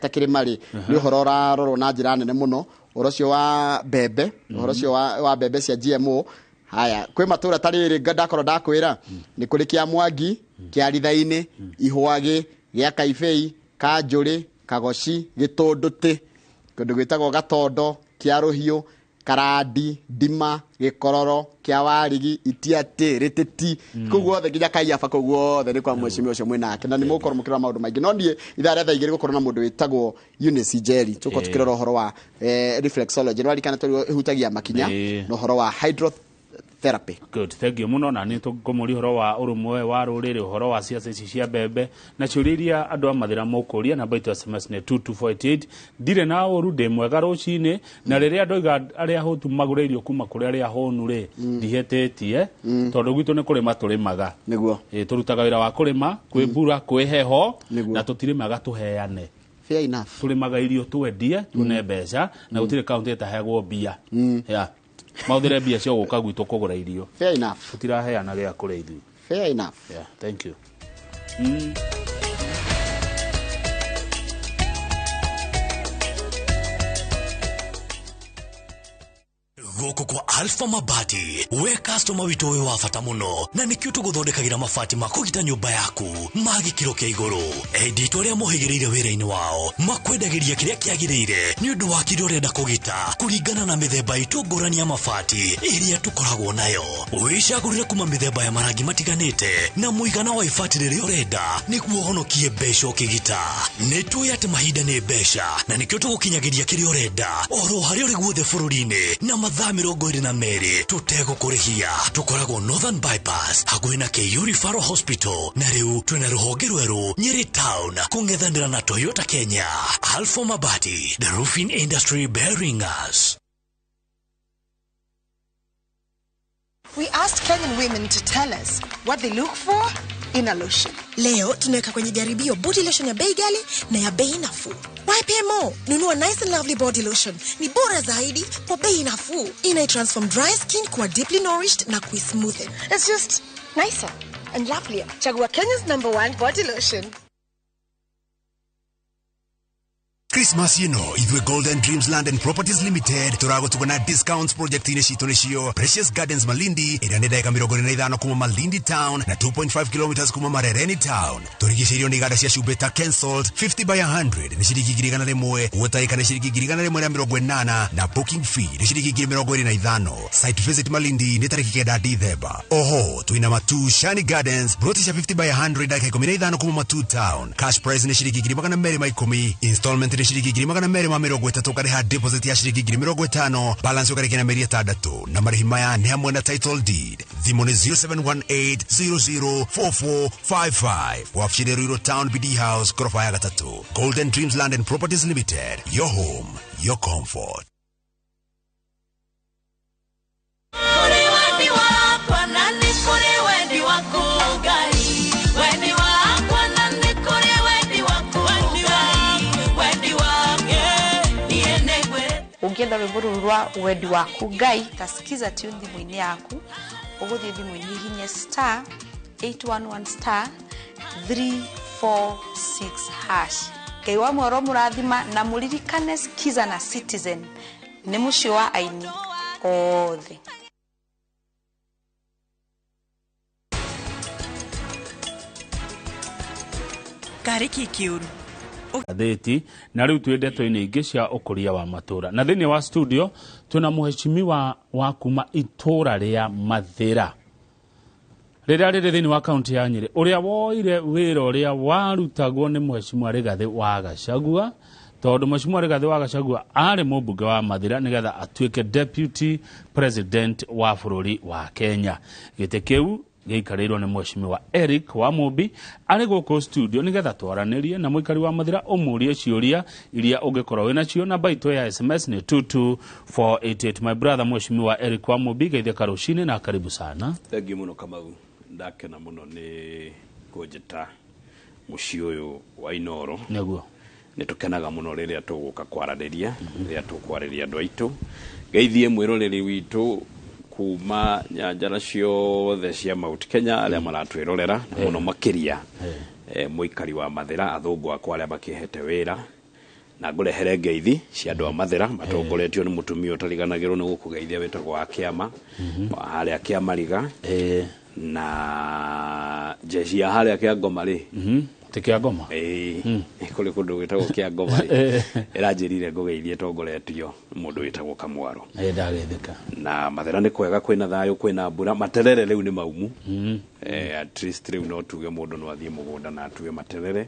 kĩrĩma rĩ, nĩ ũhoro ũrarorwo na njĩra nene mũno. Ũhoro ũcio wa mbembe, ũhoro ũcio wa mbembe cia GMO. Haya, kwĩ matũra ta rĩrĩ ndakorwo ndakwĩra, nĩ kũrĩ kĩa Mwangi, kĩa Rithainĩ, Ihwagĩ, gĩa Kaibei, Kanjũrĩ, Kagoci, Gĩtũndũtĩ, kũndũ gwĩtagwo Gatondo, Kĩarũhiũ, Karandi, Ndima, Gĩkororo, Kĩa Warigi, Itiatĩ, Rĩtĩti, kũu guothe nginya Kaiaba, kũu guothe nĩ kwa mheshimiwa ũcio mwĩnake, na nĩ mũgũkorwo mũkĩrora maũndũ maingĩ. No niĩ ithaa rĩa thaa 2 gũkorwo na mũndũ wĩtagwo Eunice Njeri, tũkorwo tũkĩrora ũhoro wa reflexology. Nĩ warikana tũrĩ ĩhutagia makinya na ũhoro wa hydrotherapy. Good, thank you muno. Na nĩ tũkũmũria ũhoro wa ũrũmwe wa rũrĩrĩ, ũhoro wa ciaca ici cia mbembe na ciũria iria andũ a Mathĩra mũkũria. Namba itũ SMS nĩ 22488. Ndirĩ na ũru, ndĩ mwega rũcinĩ, na rĩrĩa ndoiga arĩa ahũtu magũre irio kuma kũrĩ arĩa ahũnu rĩ, ndihĩtĩtie, tondũ gwitũ nĩ kũrĩma tũrĩmaga. Nĩguo. Tũrutaga wĩra wa kũrĩma, kwĩ mbura, kwĩ heho, Nĩguo. na tũtirĩmaga tũheane. Fair enough. Tũrĩmaga irio twendie tuone mbeca, na gũtirĩ kaũntĩ ĩtaheagwo mbia. Yeah. Mahũthĩre mbia cia gũka gwitũ kũgũra irio. Fair enough. Tũtiraheana gĩa kũrĩa ithuĩ. Fair enough. Yeah, thank you. Gũkũ kwa Alpha Mabati, we customer witũ wĩ wa bata mũno, na nĩkĩo tũgũthondekagĩra mabati ma kũgita nyũmba yaku ma gĩkĩro kĩa igũrũ. Endi arĩa mohĩgĩrĩire wĩra-inĩ wao makwendagĩria kĩrĩa kĩagĩrĩire nĩ ũndũ wa kĩrĩa ũrenda kũgita kũringana na mĩthemba itũ ngũrani ya mabati ĩrĩa tũkoragwo nayo. Wĩcagũrĩre kuma mĩthemba ya marangi matiganĩte na mũigana wa ibati rĩrĩa ũrenda nĩguo ũhonokie mbeca ũkĩgita. Nĩ tũĩ atĩ mahinda nĩ mbeca, na nĩkĩo tũgũkinyagĩria kĩrĩa ũrenda oro harĩa ũrĩ guothe bũrũri-inĩ na mathaa 22 tũtegũkũrĩhia. Tũkoragwo Northern Bypass hakuhĩ na KU Referral Hospital, na rĩu twĩna rũhonge rwerũ Nyeri Town kũng'ethanĩra na Toyota Kenya. Alpha Mabati, the roofing industry bearing us. We asked Kenyan women to tell us what they look for in a lotion. Leo tunaweka kwenye jaribio body lotion ya bei ghali na ya bei nafuu. YPMO, nunua Nice and Lovely body lotion. Ni bora zaidi kwa bei nafuu. Ina transform dry skin kuwa deeply nourished na kuismoothen. It's just nicer and lovelier. Chagua Kenya's #1 body lotion. Christmas ĩno ithuĩ Golden Dreams Land and Properties Limited tũragũtuga na discounts project-inĩ citũ nĩcio Precious Gardens Malindi ĩrĩa nĩ ndagĩka 45 kuma Malindi Town na 2.5 kilometers kuma Marereni Town. Tũrigicĩirio nĩ iganda cia cumbĩ ta Kensalt 50 by 100 nĩ ciringi 100,000, Water nĩ ciringi 180,000 na booking fee nĩ ciringi 25,000. Site visit Malindi nĩ tarĩki 9 Dithemba. Oho twĩna Matu Shani Gardens broti cia 50 by 100 ndagĩka 15 kuma Matu Town. Cash price nĩ ciringi 210,000, installment nĩ ciringi 230,000, ũkarĩha deposit ya ciringi 50,000, balance ũkarĩkia na mĩeri 6, na marĩhi maya nĩ hamwe na title deed. Thimũ nĩ 0718004455. Wabici nĩ Ruiru Town, BD House, gorofa ya 3. Golden Dreams Land and Properties Limited, your home, your comfort. Ũngĩenda rwĩmbo rũrũ rwa wendi waku Ngai, tasikiza tune thimũ-inĩ yaku, ũgũthiĩ thimũ-inĩ hihinye star 811 star 346 hash. Ngai wa mwero mũrathima na mũririkane Skiza na Citizen nĩ mũciĩ wa aini othe. Karĩ kĩ kĩũru? Gathĩti na rĩu twĩ ndeto-inĩ ingĩ cia ũkũria wa matũra, na thĩinĩ wa studio twĩna mũheshimiwa wa kuma itũra rĩa Mathĩra rĩrĩa rĩrĩ thĩinĩ wa kaunti ya Nyĩrĩ, ũrĩa woire wĩra ũrĩa warutagwo nĩ mũheshimiwa Rigathĩ wa Gachagua, tondũ mũheshimiwa Rigathĩ wa Gachagua arĩ mũmbunge wa Mathĩra nĩgetha atuĩke deputy president wa bũrũri wa Kenya. Gĩtĩ kĩu gĩikarĩirwo nĩ mũheshimiwa Eric Wamumbi arĩ gũkũ studio nĩgetha twaranĩrie na mũikari wa Mathĩra, ũmũrie ciũria iria ũngĩkorwo wĩnacio. Namba itũ ya SMS nĩ 22488. My brother mũheshimiwa Eric Wamumbi, geithia karũcinĩ na karibu sana. Thank you mũno Kamau, ndakena mũno nĩ kũnjĩta mũciĩ ũyũ wa Inooro. Nĩguo. Nĩ tũkenaga mũno rĩrĩa tũgũka kwaranĩria, rĩrĩa tũkwarĩria andũ aitũ. Geithie mwĩroreri witũ kuma nyanjara ciothe cia Mount Kenya arĩa maratwĩrorera, na mũno makĩria mũikari wa Mathĩra, athũngũ akwa arĩa makĩhete wĩra, na ngũrehere ngeithi cia andũ a Mathĩra matongoretio nĩ mũtumia ũtariganagĩrwo nĩ gũkũgeithia wĩtagwo wa Kĩama, wa harĩa Kĩamariga, na jeshi ya harĩa Kĩangoma rĩ. Ti kĩa ngoma. Ĩĩ, kũrĩ kũndũ gwĩtagwo kĩa ngoma rĩ, ĩranjĩrire ngũgeithie tongoretio nĩ mũndũ wĩtagwo Kamwaro. Ĩ ndagethĩka. Na Mathĩra nĩ kwega, kwĩna thayũ, kwĩna mbura, materere rĩu nĩ maumu. At least rĩu no tuge mũndũ no athiĩ mũgũnda na atue materere.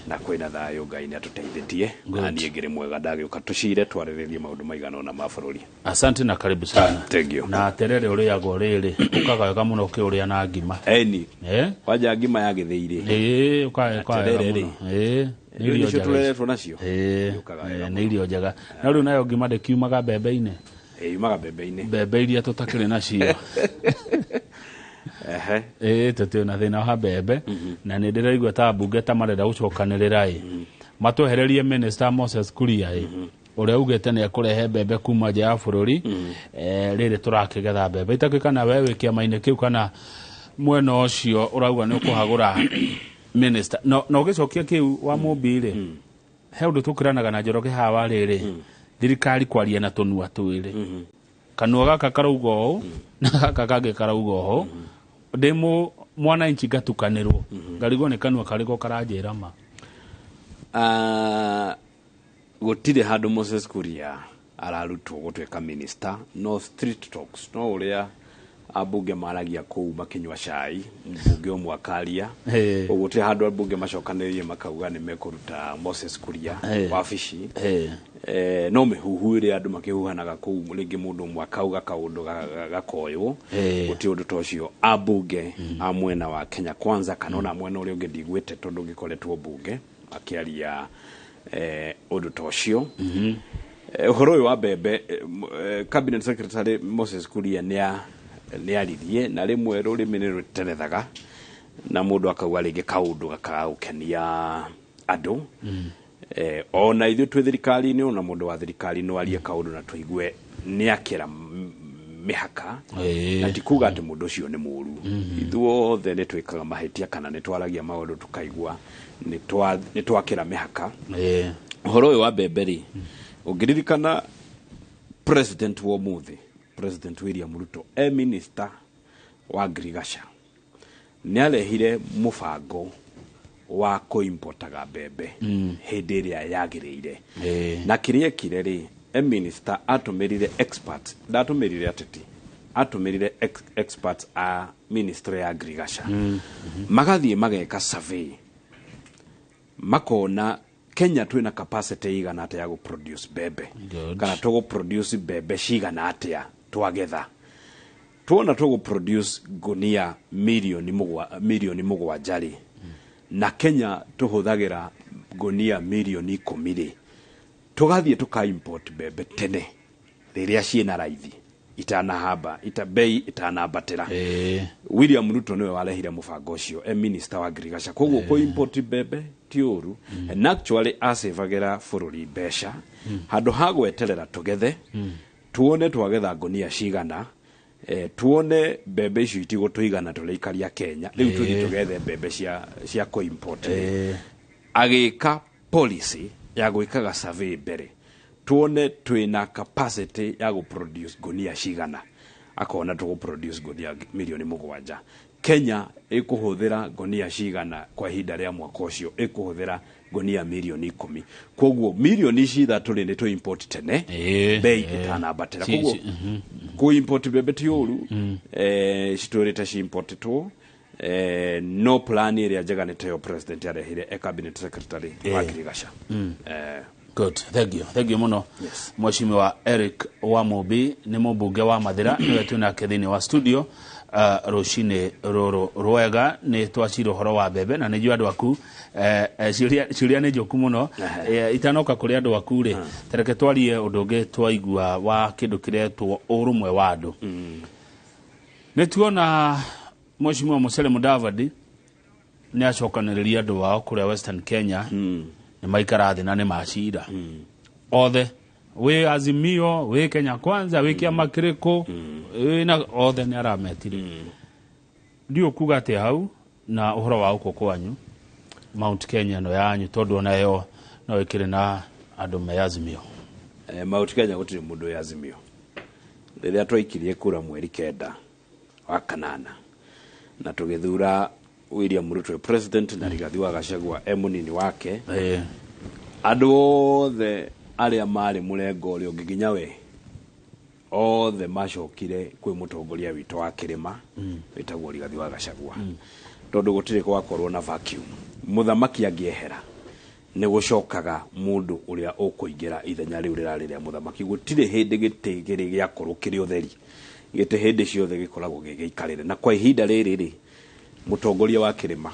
Na kwĩna thayũ, Ngai nĩ atũteithĩtie. Na niĩ ngĩrĩ mwega, ndagĩũka tũcire twarĩrĩrie maũndũ maigana ũna ma bũrũri. Asante na karibu sana. Thank you. Na terere ũrĩagwo rĩrĩ ũkaga wega mũno ũkĩũrĩa na ngima. Eni. Eh? Kwanja ngima ya gĩthĩi rĩ. Ĩĩ, ũkaga wega Terere rĩ. mũno. Ĩĩ. Nĩ Irio irio icio njega. tũreretwo nacio. Ĩĩ. Yũkaga wega. Nĩ irio njega. Na rĩu nayo ngima ndĩkiumaga mbembe-inĩ. Ĩĩ, yumaga mbembe-inĩ. Mbembe iria tũtakĩrĩ nacio. Ehe. Ĩĩ, tũtirĩ na thĩna wa mbembe. Na nĩ ndĩraigua ta mbunge ta marenda gũcokanĩrĩra ĩ matwehererie Minister Moses Kuria ĩ ũrĩa ugĩte nĩ ekũrehe mbembe kuma nja ya bũrũri. Rĩrĩ tũrakĩgetha mbembe itakĩ, kana we wĩ kĩama-inĩ kĩu kana mwena ũcio ũrauga nĩ ũkũhagũra minister no na ũgĩcokia kĩu wa Mũmbi rĩ, he ũndũ tũkĩranaga na Njoroge hawa rĩrĩ thirikari kwaria na tũnua twĩrĩ, kanua gaka karauga ũũ na gaka kangĩ karauga ũũ. Ndĩ mwananchi ngatukanĩrwo, ngarigwo nĩ kanua karĩkũ karanjĩra ma. Gũtirĩ handũ Moses Kuria ararutwo gũtuĩka minister, no street talks, no ũrĩa ambunge maragia kũu makĩnyua cai, mbunge ũmwe akaria. Ũguo gũtirĩ handũ ambunge macokanĩrĩire makauga nĩ mekũruta Moses Kuria wabici. No mĩhuhu ĩrĩa andũ makĩhuhanaga kũu, rĩngĩ mũndũ ũmwe akauga kaũndũ gakoywo. Gũtirĩ ũndũ ta ũcio. Ambunge a mwena wa Kenya Kwanza kana ona mwena ũrĩa ũngĩ ndiguĩte, tondũ ngĩkoretwo mbunge akĩaria ũndũ ta ũcio. Ũhoro ũyũ wa mbembe, cabinet secretary Moses Kuria nĩ aririe, na rĩmwe rũrĩmĩ nĩ rũterethaga na mũndũ akauga rĩngĩ kaũndũ gakaga gũkenia andũ. Ona ithuĩ twĩ thirikari-inĩ, ona mũndũ wa thirikari no arie kaũndũ na tũigue nĩ akĩra mĩhaka. Na ti kuga atĩ mũndũ ũcio nĩ mũru. Ithuothe nĩ twĩkaga mahĩtia kana nĩ twaragia maũndũ tũkaigua nĩ twakĩra mĩhaka. Ũhoro ũyũ wa mbembe rĩ, ũngĩririkana president wa ũmũthĩ, President William Ruto, e minister wa ngirigaca, nĩ arehire mũbango wa kũimpotaga mbembe hĩndĩ ĩrĩa yagĩrĩire. Na kĩrĩa ekire rĩ, e minister atũmĩrire experts, ndatũmĩrire ateti, atũmĩrire experts a ministry ya ngirigaca, magathiĩ mageka survey, makona Kenya twĩna capacity igana atĩa ya gũproduce mbembe. Kana tũgũproduce mbembe cigana atĩa twagetha. Tuona tũgũproduce ngunia 7 milioni rĩ, na Kenya tũhũthagĩra ngunia 10 milioni rĩ, tũgathiĩ tũka import mbembe tene rĩrĩa ciĩna raithi, itanahamba ita bei itanambatĩra. William Ruto niwe warehire mũbango ũcio e minister wa ngirigaca. Koguo kũ import mbembe ti ũru, and actually acĩvagĩra bũrũri mbeca handũ ha gweterera tũgethe, tuone twagetha ngunia cigana, tuone mbembe icio itigũtũigana tũrĩ ikaria Kenya rĩu, tũthiĩ tũgethe mbembe cia kũ import. Agĩka policy ya gwĩkaga survey mbere, tuone twĩna capacity ya gũproduce ngunia cigana. Akona tũgũproduce ngunia 7 milioni, Kenya ĩkũhũthĩra ngunia cigana kwa ihinda rĩa mwaka ũcio? Ĩkũhũthĩra ngunia 10 milioni. Koguo 3 milioni rĩ, nĩ tũ import tene bei ĩtanambatĩra. Koguo kũ import mbembe ti ũru, citũrĩte ciimportĩtwo, no plan ĩrĩa njega nĩ tayo president arehire e cabinet secretary wa ngirigaca. Good, thank you, thank you muno. Yes. Mheshimiwa Eric Wamũmbi nĩ mũmbunge wa Mathĩra, nĩwe twĩ nake thĩinĩ wa studio rũcinĩ rũrũ rwega. Nĩ twacira ũhoro wa mbembe na nĩ njũĩ andũ aku, ciũria nĩ njũku mũno. Itanoka kũrĩ andũ aku rĩ, tareke twarie ũndũ ũngĩ twaigua wa kĩndũ kĩretwo ũrũmwe wa andũ. Nĩ tuona Mheshimiwa Musalia Mudavadi nĩ acokanĩrĩria andũ ao kũrĩa Western Kenya, nĩ maikara thĩ na nĩ macira othe, wĩ Azimio, wĩ Kenya Kwanza, wĩ kĩama kĩrĩkũ, wĩ na othe nĩ arametire. Ndiũ kuga atĩ hau na ũhoro wa gũkũ kwanyu Mount Kenya ĩno yanyu, tondũ onayo no ĩkĩrĩ na andũ me Azimio. Mount Kenya gũtirĩ mũndũ wĩ Azimio. Rĩrĩa twaikirie kura 9 wa kanana na tũgĩthura William Ruto e president na Rigathi wa Gachagua e mũnini wake, andũ othe arĩa marĩ mũrengo ũrĩa ũngĩ nginya we othe macokire kwĩ mũtongoria witũ wa kĩrĩma wĩtagwo Rigathi wa Gachagua, tondũ gũtirĩ gwakorwo na vacuum. Mũthamaki angĩehera nĩ gũcokaga mũndũ ũrĩa ũkũingĩra ithenya rĩu rĩrarĩ rĩa mũthamaki. Gũtirĩ hĩndĩ gĩtĩ kĩrĩ gĩakorwo kĩrĩ ũtheri, gĩtĩ hĩndĩ ciothe gĩkoragwo gĩgĩikarĩre. Na kwa ihinda rĩrĩ rĩ, mũtongoria wa kĩrĩma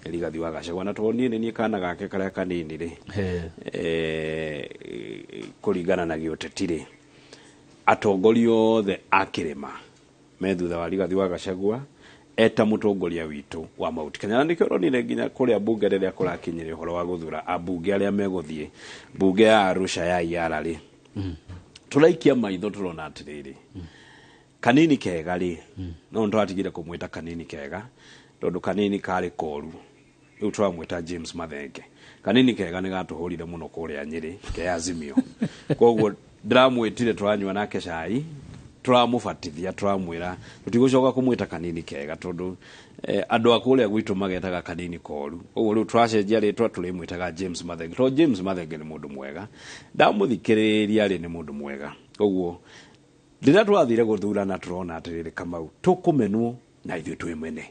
Rigathi wa Gachagua, na tondũ niĩ nĩ niĩ kana gake karĩa kanini rĩ, kũringana na gĩũteti rĩ, atongoria othe a kĩrĩma me thutha wa Rigathi wa Gachagua eta mũtongoria witũ wa Mount Kenya. Na nĩkĩo ũronire nginya kũrĩa mbunge rĩrĩa kũrakinyire ũhoro wa gũthura ambunge arĩa megũthiĩ mbunge ya Arusha ya IARA rĩ, tũraikia maitho tũrona atĩrĩrĩ, kanini kega rĩ, no nĩtwatigire kũmwĩta kanini kega tondũ kanini karĩ koru, rĩu tũramwĩta James Mathenge. Kanini kega nĩ gatũhũrire mũno kũrĩa Nyĩrĩ ke Azimio, koguo ndĩramwĩtire tũranyua nake cai, tũramũbatithia, tũramwĩra tũtigũcoka kũmwĩta kanini kega tondũ andũ a kũrĩa gwitũ magetaga kanini koru. Ũguo rĩu tũracenjia rĩtwa, tũrĩmwĩtaga James Mathenge tondũ James Mathenge nĩ mũndũ mwega, ndamũthikĩrĩria rĩ, nĩ mũndũ mwega. Koguo rĩrĩa twathire gũthurana tũrona atĩrĩrĩ, Kamau, tũkũmenwo na ithuĩ twĩ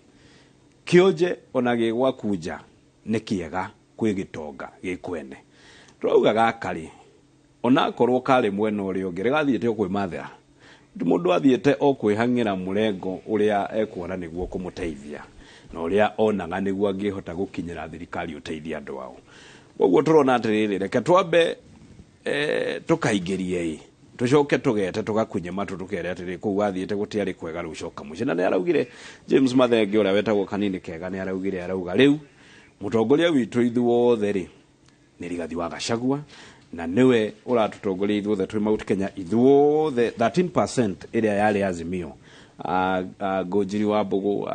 kĩonje ona gĩgwaku nja nĩ kĩega kwĩ gĩtonga gĩkwene. Tũrauga gaka rĩ, onakorwo karĩ mwena ũrĩa ũngĩ rĩgathiĩte o kwĩmathĩra, mũndũ athiĩte o kwĩhang'ĩra mũrengo ũrĩa ekuona nĩguo kũmũteithia na ũrĩa onaga nĩguo angĩhota gũkinyĩra thirikari ũteithie andũ ao. Koguo tũrona atĩrĩrĩ, reke twambe tũkaingĩrie ĩ, tũcoke tũgete tũgakunye matũ tũkere atĩrĩ, kũu wathiĩte gũtiarĩ kwega, rĩu coka mũciĩ. Na nĩ araugire James Mathenge ũrĩa wetagwo kanini kega nĩ araugire, arauga rĩu mũtongoria witũ ithuothe rĩ nĩ Rigathi wa Gachagua, na nĩwe ũratũtongoria ithuothe twĩ Mount Kenya ithuothe 13% ĩrĩa yarĩ Azimio, Ngũnjiri wa Mbũgũ,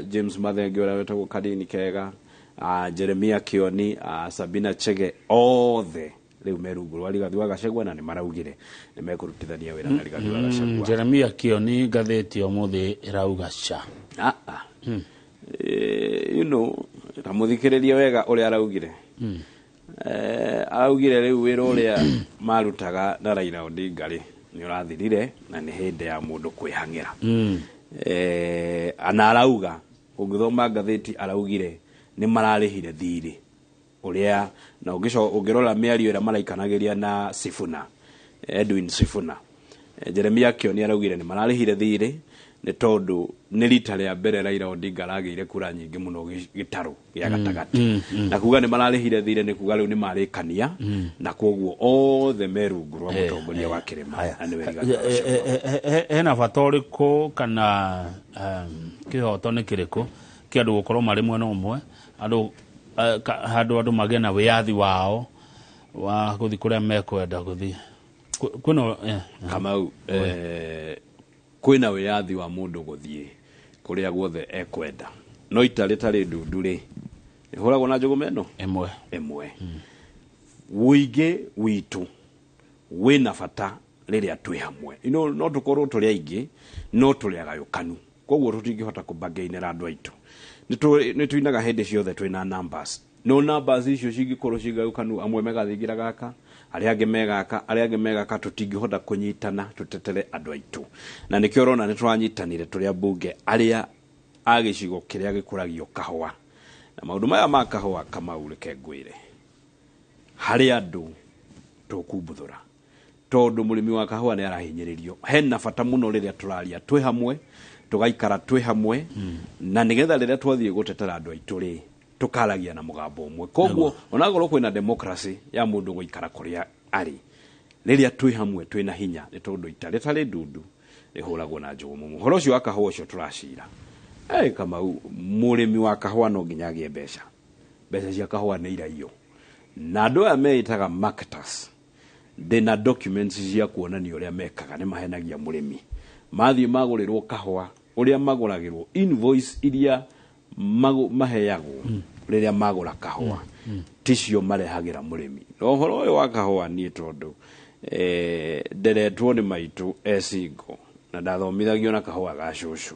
James Mathenge ũrĩa wetagwo kanini kega, Jeremia Kioni, Sabina Chege, othe rĩu me rungu rwa Rigathi wa Gachagua na nĩ maraugire nĩ mekũrutithania wĩra na Rigathi wa Gachagua. Jeremia Kioni, ngathĩti ũmũthĩ ĩrauga ca. You know, tamũthikĩrĩrie wega ũrĩa araugire. Araugire rĩu wĩra ũrĩa marutaga na Raila Odinga rĩ nĩ ũrathirire na nĩ hĩndĩ ya mũndũ kwĩhang'ĩra. Na arauga ũngĩthoma ngathĩti araugire nĩ mararĩhire thirĩ ũrĩa, na ũngĩrora mĩario ĩrĩa maraikanagĩria na Sifuna, Edwin Sifuna, Jeremia Kioni araugire nĩ mararĩhire thirĩ nĩ tondũ nĩ rita rĩa mbere Raila Odinga aragĩire kura nyingĩ mũno gĩtarũ gĩa gatagatĩ, na kuga nĩ mararĩhire thirĩ nĩ kuga rĩu nĩ marĩkania, na koguo othe me rungu rwa mũtongoria wa kĩrĩma na nĩwe Rigathi wa Gachagua. Hena bata ũrĩkũ kana kĩhoto nĩ kĩrĩkũ kĩa andũ gũkorwo marĩ mwena ũmwe, andũ handũ andũ magĩe na wĩyathi wao wa gũthiĩ kũrĩa mekwenda gũthiĩ? Kwĩna Kamau, kwĩna wĩyathi wa mũndũ gũthiĩ kũrĩa guothe ekwenda, no ita rĩtarĩ ndundu rĩ rĩhũragwo na njũgũma ĩno ĩmwe ĩmwe. Ũingĩ witũ wĩna bata rĩrĩa twĩ hamwe. You know, no tũkorwo tũrĩ aingĩ no tũrĩ agayũkanu, koguo tũtingĩhota kũbagainĩra andũ aitũ. Nĩ tuinaga hĩndĩ ciothe twĩna numbers, no numbers icio cingĩkorwo cigayũkanu, amwe megathingira gaka, arĩa angĩ megaka, arĩa angĩ megaka, tũtingĩhota kũnyitana tũtetere andũ aitũ. Na nĩkĩo ũrona nĩ tũranyitanire tũrĩ ambunge arĩa a gĩcigo kĩrĩa gĩkũragio kahũa. Na maũndũ maya ma kahũa, Kamau, reke ngwĩre, harĩ andũ tũkumbuthũra tondũ mũrĩmi wa kahũa nĩ arahinyĩrĩrio. Hena bata mũno rĩrĩa tũraria twĩ hamwe, tũgaikara twĩ hamwe, na nĩgetha rĩrĩa twathiĩ gũtetera andũ aitũ rĩ, tũkaragia na mũgambo ũmwe. Koguo onakorwo kwĩna democracy ya mũndũ gũikara kũrĩa arĩ, rĩrĩa twĩ hamwe twĩna hinya, nĩ tondũ ita rĩtarĩ ndundu rĩhũragwo na njũgũma. Ũhoro ũcio wa kahũa ũcio tũracira, Kamau, mũrĩmi wa kahũa no nginya agĩe mbeca. Mbeca cia kahũa nĩ iraiyo, na andũ aya meĩtaga marketers, ndĩna documents cia kuonania ũrĩa mekaga. Nĩ mahenagia mũrĩmi, mathiĩ magũrĩrwo kahũa, ũrĩa magũragĩrwo, invoice iria maheagwo rĩrĩa magũra kahũa ticio marehagĩra mũrĩmi. Na ũhoro ũyũ wa kahũa, niĩ tondũ nderetwo nĩ maitũ e single. Na ndathomithagio na kahũa ga cũcũ,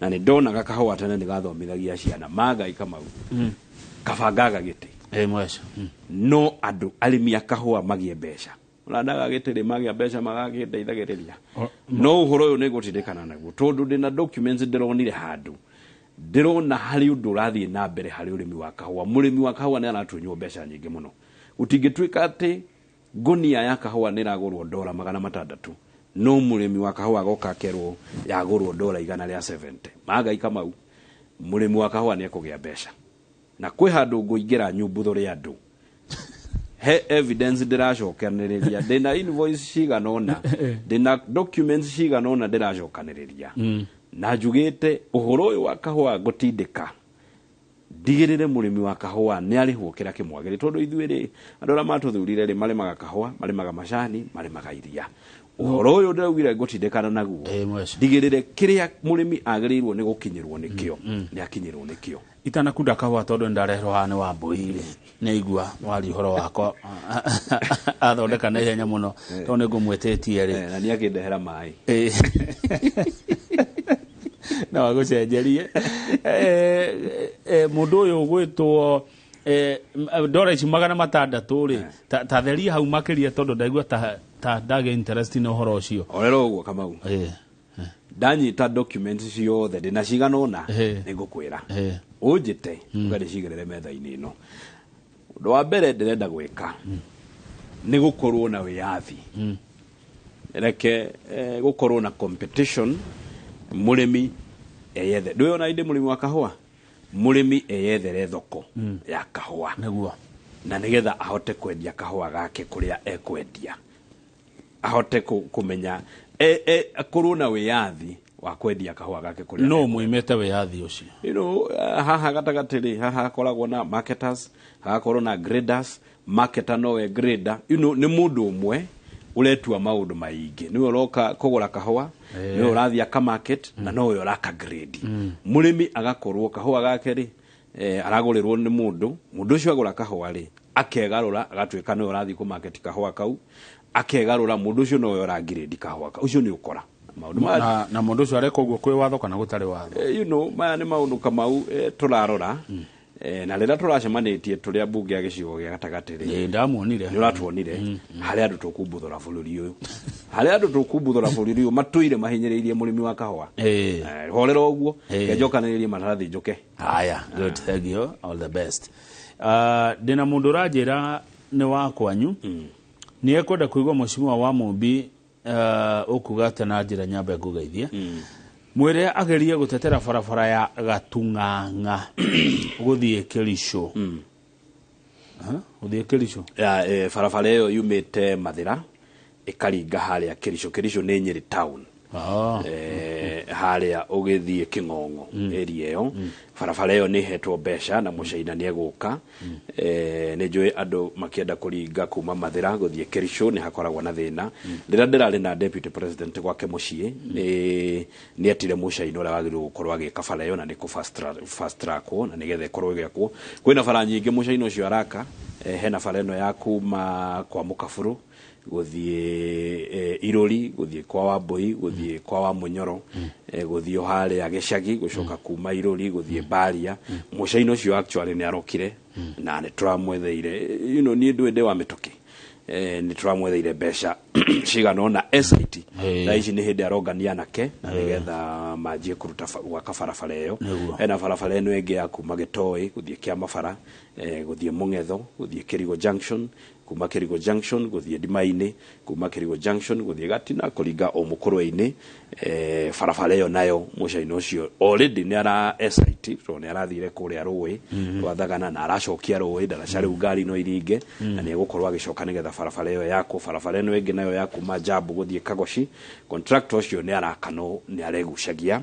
na nĩ ndonaga kahũa tene nĩ gathomithagia ciana magai Kamau. Kabangaga gĩtĩ. Ĩ mweca. No andũ arĩmi a kahũa magĩe mbeca, ũrandaga gĩtĩ rĩ, magĩa mbeca magagĩteithagĩrĩria. No ũhoro ũyũ nĩ ngũtindĩkana naguo tondũ ndĩna documents ndĩronire handũ, ndĩrona harĩ ũndũ ũrathiĩ na mbere harĩ ũrĩmi wa kahũa. Mũrĩmi wa kahũa nĩ aratunywo mbeca nyingĩ mũno. Gũtingĩtuĩka atĩ ngũnia ya kahũa nĩ ĩragũrwo $600, no mũrĩmi wa kahũa agoka akerwo yagũrwo $170. Magai Kamau, mũrĩmi wa kahũa nĩ ekũgĩa mbeca. Na kwĩ handũ ngũingĩra nyumbuthũre andũ, he evidence ndĩracokanĩrĩria, ndĩna invoice cigana ũna, ndĩna documents cigana ũna ndĩracokanĩrĩria, na njugĩte ũhoro ũyũ wa kahũa ngũtindĩka ndigĩrĩre mũrĩmi wa kahũa nĩ arĩhwo kĩrĩa kĩmwagĩrĩire, tondũ ithuĩ rĩ, andũ arĩa matũthurire rĩ, marĩmaga kahũa, marĩmaga macani, marĩmaga iria. Ũhoro ũyũ ndĩraugire ngũtindĩkana naguo ndigĩrĩre kĩrĩa mũrĩmi agĩrĩirwo nĩ gũkinyĩrwo nĩkĩo nĩ akinyĩrwo nĩkĩo. Itanakunda kahũa, tondũ nĩndareherwo haha nĩ Wambũi rĩ, nĩ aigua waria ũhoro wakwa athondeka na ihenya mũno tondũ nĩ ngũmwĩtĩtie rĩ. Na nĩ akĩndehera maĩ. No agũcenjerie. Mũndũ ũyũ ũgwĩtwo ndora ici 600 rĩ, ta theria hau makĩria, tondũ ndaigua ta ndagĩa interest na ũhoro ũcio. Orera ũguo Kamau, ndanyita documents ciothe ndĩna cigana ũna, nĩ ngũkwĩra ũnjĩte ũgandĩcigĩrĩre metha-inĩ ĩno. Ũndũ wa mbere ndĩrenda gwĩka nĩ gũkorwo na wĩyathi, reke gũkorwo na competition, mũrĩmi eyethe. Ndũyona indĩ mũrĩmi wa kahũa, mũrĩmi eyethere thoko ya kahũa na nĩgetha ahote kwendia kahũa gake kũrĩa ekwendia, ahote kũmenya akorwo na wĩyathi wa kwendia kahũa gake kũrĩa. No mũimĩte wĩyathi ũcio? Haha gatagatĩ rĩ, haha hakoragwo na marketers, hagakorwo na graders. Marketer nowe grader, nĩ mũndũ ũmwe ũretua maũndũ maingĩ, nĩwe ũroka kũgũra kahũa, nĩwe ũrathiĩ aka market, na nowe ũraka grade. Mũrĩmi agakorwo kahũa gake rĩ, aragũrĩrwo nĩ mũndũ, mũndũ ũcio agũra kahũa rĩ, akegarũra agatuĩka nĩwe ũrathiĩ kũ market kahũa kau, akegarũra mũndũ ũcio nowe ũrangirĩndi kahũa kau. Ũcio nĩ ũkora maũndũ maya. Na mũndũ ũcio areka ũguo kwĩ watho kana gũtarĩ watho? Maya nĩ maũndũ Kamau tũrarora, na rĩrĩa tũracemanĩtie tũrĩ ambunge a gĩcigo gĩa gatagatĩ rĩ, Ĩ, ndamuonire. Nĩ ũratuonire harĩ andũ tũkumbuthũra bũrũri ũyũ, harĩ andũ tũkumbuthũra bũrũri ũyũ matũire mahinyĩrĩirie mũrĩmi wa kahũa. Horera ũguo, ngenjokanĩrĩrie maratathi njũke. Haya, good, thank you, all the best. Ndĩna mũndũ ũranjĩra nĩ wa kwanyu, nĩ ekwenda kũigua mũcimwa wa Mũmbi ũkuga atĩa na njĩra nyambe ngũgeithie. Mwĩre agerie gũtetera barabara ya Gatung'ang'a gũthiĩ Kĩricũ. Gũthiĩ Kĩricũ. Ya, barabara ĩyo yumĩte Mathĩra ĩkaringa harĩa Kĩricũ. Kĩricũ nĩ Nyĩrĩ town. Harĩa ũgĩthiĩ Kĩng'ong'o area ĩyo, barabara ĩyo nĩ ĩhetwo mbeca na mũcaina nĩ egũka. Nĩ njũĩ andũ makĩenda kũringa kuma Mathĩra gũthiĩ Kĩricũ nĩ hakoragwo na thĩna. Rĩrĩa ndĩrarĩ na deputy president gwake mũciĩ, nĩ etire mũcaina ũrĩa wagĩrĩirwo gũkorwo agĩka bara ĩyo, na nĩ kũ fast trackwo na nĩgetha ĩkorwo ĩgĩakwo. Kwĩna bara nyingĩ mũcaina ũcio araka. Hena bara ĩno ya kuma kwa Mũkabũrũ gũthiĩ Irũri, gũthiĩ kwa Wambũi, gũthiĩ kwa Wamunyoro, gũthiĩ o harĩa gĩcagi, gũcoka kuma Irũri gũthiĩ Baria. Mũcaina ũcio actually nĩ arokire na nĩ tũramwetheire, niĩ ndũĩ ndĩ wa mĩtũkĩ, nĩ tũramwetheire mbeca cigana ũna SIT. Thaa ici nĩ hĩndĩ arongania anake na nĩgetha manjie kũruta gwaka barabara ĩyo. Hena barabara ĩno ĩngĩ ya kuma Gĩtoi gũthiĩ Kĩamabara, gũthiĩ Mũng'etho, gũthiĩ Kĩrigo Junction, kuma Kĩrigo Junction gũthiĩ Ndimainĩ, kuma Kĩrigo Junction gũthiĩ Gatina, kũringa o Mũkũrwe-inĩ. Barabara ĩyo nayo mũcaina ũcio already nĩ ara SIT, tondũ nĩ arathire kũrĩa rũĩ rwa Thagana na aracokia rũĩ ndaraca, rĩu ngari no iringe, na nĩ egũkorwo agĩcoka nĩgetha barabara ĩyo yakwo. Barabara ĩno ĩngĩ nayo ya kuma Jambu gũthiĩ Kagoci, contractor ũcio nĩ araka no nĩ aregucagia.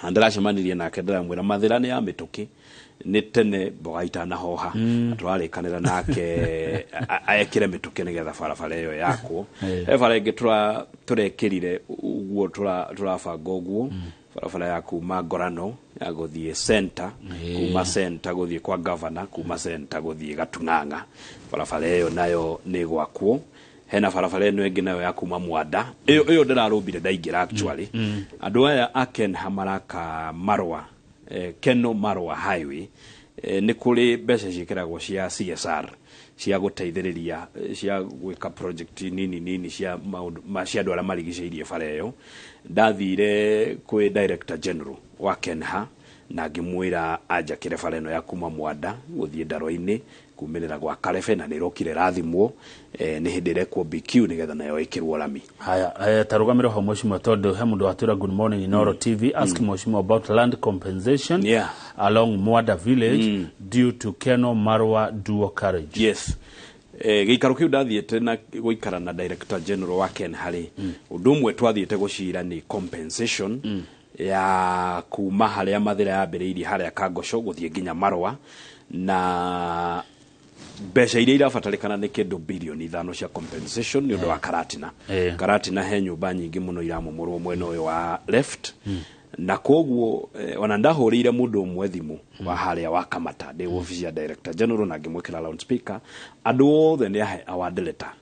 Na ndĩracemanirie nake ndĩramwĩra Mathĩra nĩ ya mĩtũkĩ, nĩ tene mboga itanahoha. Tũrarĩkanĩra nake ekĩre mĩtũkĩ nĩgetha barabara ĩyo yakwo. He bara ĩngĩ tũrekĩrire ũguo, tũrabanga ũguo, barabara ya kuma Ngorano ya gũthiĩ center, kuma center gũthiĩ kwa governor, kuma center gũthiĩ Gatung'ang'a, barabara ĩyo nayo nĩ gwakwo. Hena barabara ĩno ĩngĩ nayo ya kuma Mwanda, ĩyo ĩyo ndĩrarũmbire ndaingĩra. Actually, andũ aya a Kenha maraka Marwa, Keno Marwa Highway. Nĩ kũrĩ mbeca ciĩkĩragwo cia CSR cia gũteithĩrĩria, cia gwĩka project nini nini cia maũndũ cia andũ arĩa marigicĩirie bara ĩyo. Ndathire kwĩ director general wa Kenha na ngĩmwĩra anjakĩre bara ĩno ya kuma Mwanda gũthiĩ Ndaro-inĩ kumĩrĩra gwa Karebe, na nĩ ĩrokire ĩrathimwo. Nĩ hĩndĩ ĩrekwo BQ nĩgetha nayo ĩkĩrwo rami. Haya, tarugamĩre ho mheshimiwa, tondu he mundu watwĩra, "Good morning Inoro TV, ask mheshimiwa about land compensation along Mwanda village due to Keno Marwa dual carriage." Yes. Gĩikaro kĩu ndathiĩte na gũikara na director general wa Kenha rĩ, ũndũ ũmwe twathiĩte gũcira nĩ compensation ya kuma harĩa Mathĩra yambĩrĩirie harĩa Kangoco gũthiĩ nginya Marwa, na mbeca iria irabatarĩkana nĩ kĩndũ birioni 5 cia compensation nĩ ũndũ wa Karatina. Karatina he nyũmba nyingĩ mũno iramomorwo mwena ũyũ wa left, na koguo ona ndahũrĩire mũndũ ũmwe thimũ wa harĩa wa Kamata ndĩ ofici ya director general na ngĩmwĩkĩra loudspeaker. Andũ othe nĩ ahe award letter,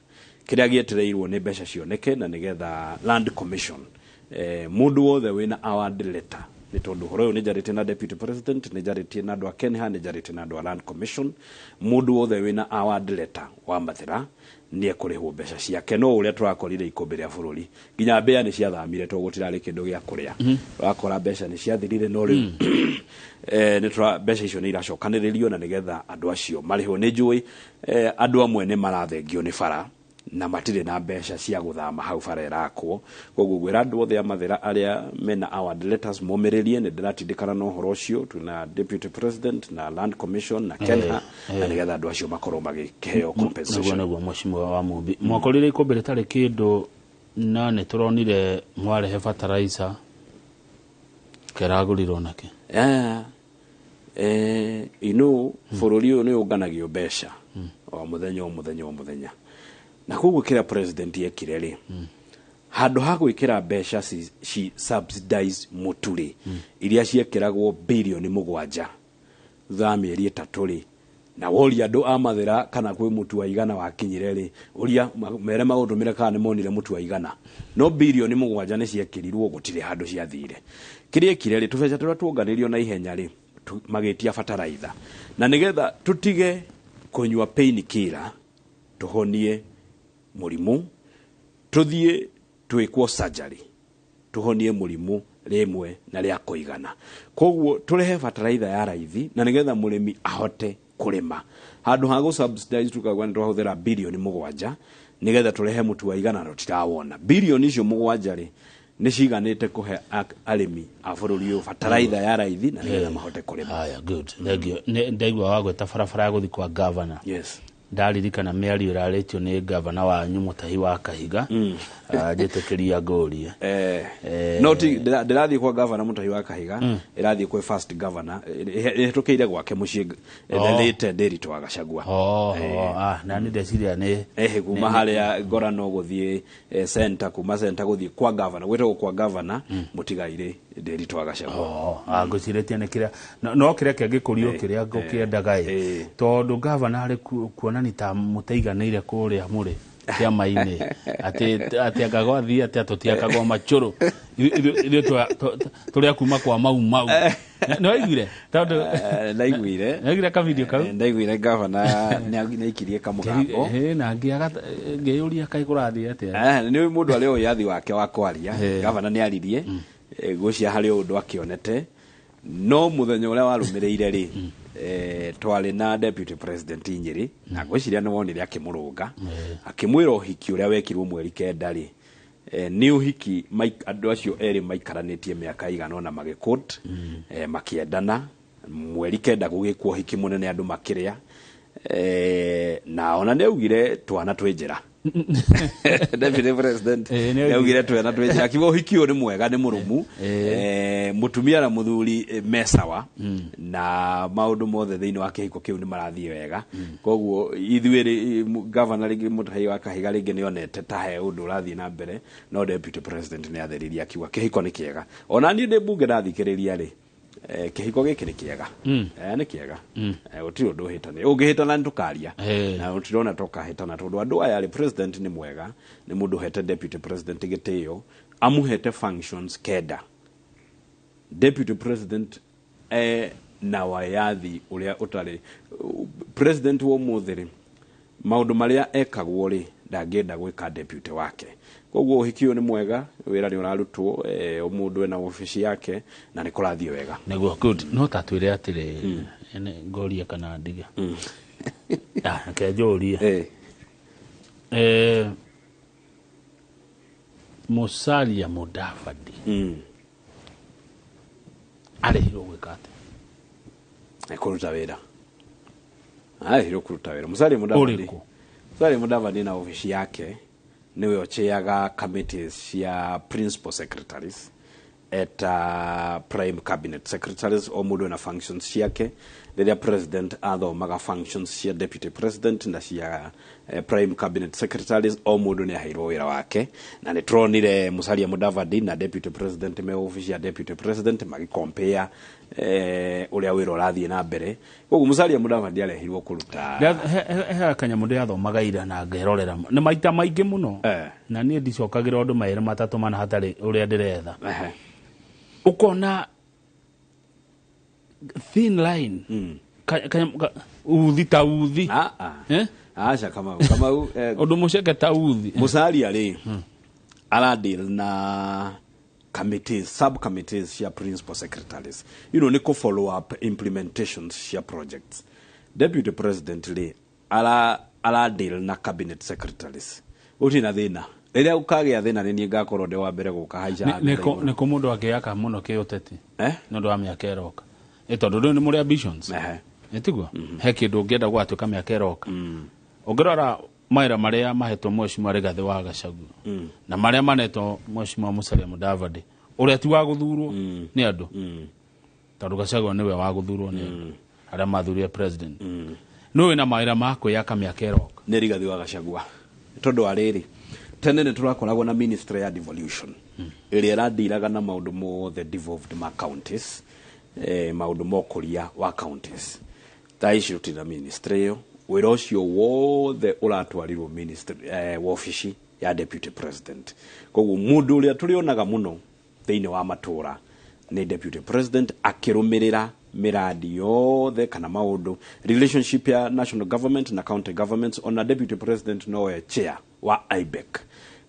kĩrĩa gĩetereirwo nĩ mbeca cioneke na nĩgetha land commission, mũndũ wothe wĩna award letter, nĩ tondũ ũhoro ũyũ nĩ njarĩtie na deputy president, nĩ njarĩtie na andũ a Kenha, nĩ njarĩtie na andũ a land commission, mũndũ wothe wĩna award letter wa Mathĩra nĩ ekũrĩhwo mbeca ciake. No ũrĩa tũrakorire ikũmbĩ rĩa bũrũri, nginya mbĩa nĩ ciathamire tondũ gũtirarĩ kĩndũ gĩa kũrĩa. Ũrakora mbeca nĩ ciathirire, no rĩu mbeca icio nĩ iracokanĩrĩrio na nĩgetha andũ acio marĩhwo. Nĩ njũĩ andũ amwe nĩ marathengio nĩ bara na matirĩ na mbeca cia gũthama hau bara ĩrakwo. Koguo ngwĩra andũ othe a Mathĩra arĩa mena award letters momĩrĩrie, nĩ ndĩratindĩkana na ũhoro ũcio twĩna deputy president na land commission na Kenha na nĩgetha andũ acio makorwo magĩkĩheo compensation. Nĩguo mheshimiwa wa Mumbi, mwakorire ikũmbĩ rĩtarĩ kĩndũ na nĩ tũronire mwarehe fertilizer keragũrirwo nakĩ? Yeah. Bũrũri ũyũ nĩ ũnganagio mbeca o mũthenya o mũthenya o mũthenya, na koguo kĩrĩa president ekire rĩ, handũ ha gwĩkĩra mbeca ci subsidize mũtu rĩ, iria ciekĩragwo birioni 7 thutha wa mĩeri 3 rĩ, na woria andũ a Mathĩra kana kwĩ mũtu wa igana wakinyire rĩ, ũria mere maũndũmĩre kana nĩ monire mũtu wa igana. No birioni 7 nĩ ciekĩrirwo, gũtirĩ handũ ciathire. Kĩrĩa ekire rĩ, tũbeca tũrĩa tuonganĩrio na ihenya rĩ, magĩtia bataraitha na nĩgetha tũtige kũnyua pain killer, tũhonie mũrimũ, tũthiĩ twĩkwo surgery tũhonie mũrimũ rĩmwe na rĩa kũigana. Koguo tũrehe bataraitha ya raithi na nĩgetha mũrĩmi ahote kũrĩma, handũ ha gũ-subsidize tukauga nĩ twahũthĩra birioni 7 nĩgetha tũrehe mũtu wa igana na tũtirawona. Birioni icio 7 rĩ, nĩ ciganĩte kũhe arĩmi a bũrũri ũyũ bataraitha ya raithi na nĩgetha mahote kũrĩma. Haya, good, thank you. Nĩ ndaigua wagweta barabara ya gũthiĩ kwa governor, ndaririkana mĩario ĩrarĩtio nĩ gavana wanyu Mũtahi wa Kahiga. Njĩtĩkĩria ngũrie. No ti ndĩrathiĩ kwa gavana Mũtahi wa Kahiga, ĩrathiĩ kwĩ first governor, ĩhĩtũkĩire gwake mũciĩ, the late Ndiritu wa Gachagua. Oh, na nĩ ndeciria nĩ Kuma harĩa Ngorano gũthiĩ center, kuma center gũthiĩ kwa gavana, gwĩtagwo kwa gavana Mũtigairĩ Ndiritu wa Gachagua. Oh, ngwĩcirĩtie nĩ kĩrĩa no kĩrĩa kĩngĩkũrio kĩrĩa ngũkĩendaga ĩ, tondũ gavana arĩ kuonani ta mũtaiganĩire kũrĩa mũrĩ kĩama-inĩ, atĩ anga gwathiĩ atĩa tũtiakagwo machũrũ ithuĩ tũrĩa kuma kwa Mau Mau. Nĩ waiguire tondũ Ndaiguire. Ndaiguire kavideo kau. Ndaiguire gavana nĩ aikirie kamũgambo. Na ngĩaga ngĩyũria kaĩ kũrathiĩ atĩa. Nĩ mũndũ arĩ wĩyathi wake wa kwaria. Gavana nĩ aririe, ngwĩciria harĩ ũndũ akĩonete, no mũthenya ũrĩa warũmĩrĩire rĩ, twarĩ na deputy president Nyĩrĩ, na ngwĩciria nĩ wonire akĩmũrũnga, akĩmwĩra ũhiki ũrĩa wekirwo mweri 9 rĩ, nĩ ũhiki andũ acio erĩ maikaranĩtie mĩaka igana ũna magĩkũt, makĩendana, mweri 9 gũgĩkwo ũhiki mũnene, andũ makĩrĩa, na ona nĩ augire twana twĩ njĩra. Deputy president nĩ nĩ augire twana twĩ njĩra, akiuga ũhiki ũyũ nĩ mwega, nĩ mũrũmu, mũtumia na mũthuri me sawa na maũndũ mothe thĩinĩ wa kĩhiko kĩu nĩ marathiĩ wega. Koguo ithuĩ rĩ, gavana rĩngĩ Mũtahi wa Kahiga rĩngĩ nĩ onete ta he ũndũ ũrathiĩ na mbere, no deputy president nĩ atheririe akiuga kĩhiko nĩ kĩega. Ona niĩ ndĩ mbunge ndathikĩrĩria rĩ, Kĩhiko gĩkĩ nĩ kĩega. Nĩ kĩega. Gũtirĩ ũndũ ũhĩtane, ũngĩhĩtana nĩ tũkaria. Na tũtirona tũkahĩtana tondũ andũ aya rĩ, president nĩ mwega, nĩ mũndũ ũhete deputy president gĩtĩo, amũhete functions kenda. Deputy president na wayathi ũrĩa ũtarĩ president wa ũmũthĩ rĩ, maũndũ marĩa ekagwo rĩ, ndangĩenda gwĩka deputy wake. Koguo ũhiki ũyũ nĩ mwega, wĩra nĩ ũrarutwo, o mũndũ ena obici yake na nĩ kũrathiĩ wega. Nĩguo, good. No ta twĩre atĩrĩ, ngoria kana ndige? Ah, reke njũrie. Musalia Mudavadi arĩhirwo gwĩka atĩa? Kũruta wĩra, arĩhirwo kũruta wĩra Musalia Mudavadi. Ũrĩkũ? Musalia Mudavadi na obici yake nĩwe ũchĩaga committees cia principal secretaries eta prime cabinet secretaries, o mũndũ ena functions ciake. Rĩrĩa president athomaga functions cia deputy president na cia prime cabinet secretaries, o mũndũ nĩ aheirwo wĩra wake, na nĩ tũronire Musalia Mudavadi na deputy president me ofici ya deputy president magĩcompare ũrĩa wĩra ũrathiĩ na mbere. Koguo Musalia Mudavadi arehirwo kũruta. He kanyamũ ndĩrathomaga ira na ngerorera nĩ maita maingĩ mũno, na niĩ ndicokagĩra ũndũ merĩ matatũ mana hatarĩ ũrĩa ndĩretha. Ũkona thin line, uthi ta uthi. Ah, ah. Eh? Aca, Kamau, Kamau, ũndũ mũceke ta uthi. Musalia rĩ, aradeal na committees, subcommittees cia principal secretaries, nĩ kũ follow up implementations cia projects. Deputy president rĩ, ara deal na cabinet secretaries. Gũtirĩ na thĩna. Rĩrĩa ũkagĩa thĩna, nĩ niĩ ngakorwo ndĩ wa mbere gũka haica. Nĩ kũ mũndũ angĩaka mũno kĩũteti? Eh? Nĩ ũndũ wa mĩaka ĩroka, ĩ tondũ rĩu nĩ mũrĩ ambitions. Ĩ tiguo he kĩndũ ũngĩenda gwatuĩka mĩaka ĩroka? Ũngĩrora mawĩra marĩa mahetwo Mheshimiwa Rigathĩ wa Gachagua na marĩa manetwo Mheshimiwa Musalia Mudavadi, ũrĩa ti wa gũthurwo nĩ andũ, tondũ Gachagua nĩwe wa gũthurwo nĩ andũ arĩa mathurire president, nĩ wĩna mawĩra ma kwĩyaka mĩaka ĩroka? Nĩ Rigathĩ wa Gachagua, tondũ wa rĩrĩ, tene nĩ tũrakoragwo na ministry ya devolution ĩrĩa ĩradiraga na maũndũ mothe devolved ma counties, maũndũ ma ũkũria wa counties. Thaa ici tũtirĩ na ministry ĩyo. Wĩra ũcio wothe ũratwarirwo ministry, wabici ya deputy president. Koguo mũndũ ũrĩa tũrĩonaga mũno thĩinĩ wa matũra nĩ deputy president, akĩrũmĩrĩra mĩradi yothe kana maũndũ, relationship ya national government na county governments. Ona deputy president nowe chair wa IBEC,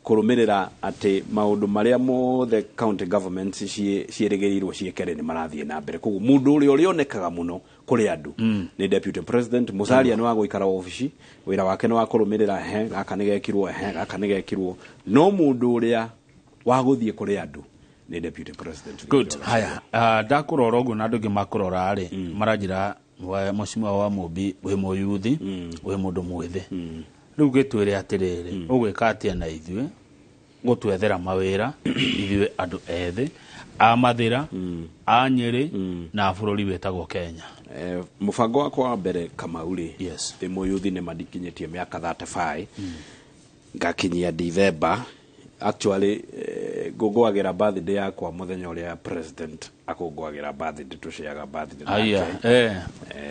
kũrũmĩrĩra atĩ maũndũ marĩa mothe county governments ciĩrĩgĩrĩirwo ciĩkere nĩ marathiĩ na mbere. Koguo mũndũ ũrĩa ũrĩonekaga mũno kũrĩ andũ nĩ deputy president. Musalia nĩ wa gũikara obici, wĩra wake nĩ wa kũrũmĩrĩra he gaka nĩ gekirwo, he gaka nĩ gekirwo, no mũndũ ũrĩa wa gũthiĩ kũrĩ andũ nĩ deputy president. Good. Haya, ndakũrora ũguo na andũ angĩ makũrora rĩ, maranjĩra mheshimiwa wa Mũmbi, wĩ mũyuthi, wĩ mũndũ mwĩthĩ. Rĩu gĩtwĩre atĩrĩrĩ, ũgwĩka atĩa na ithuĩ gũtwethera mawĩra, ithuĩ andũ ethĩ a Mathĩra, a Nyĩrĩ na a bũrũri wĩtagwo Kenya? Mũbango wakwa wa mbere, Kamau rĩ, ndĩ mũyuthi nĩ mandikinyĩtie mĩaka 35, ngakinyia December. Actually, ngũngũagĩra birthday yakwa mũthenya ũrĩa president akũngũagĩra birthday, tũciaga birthday Aya, nake.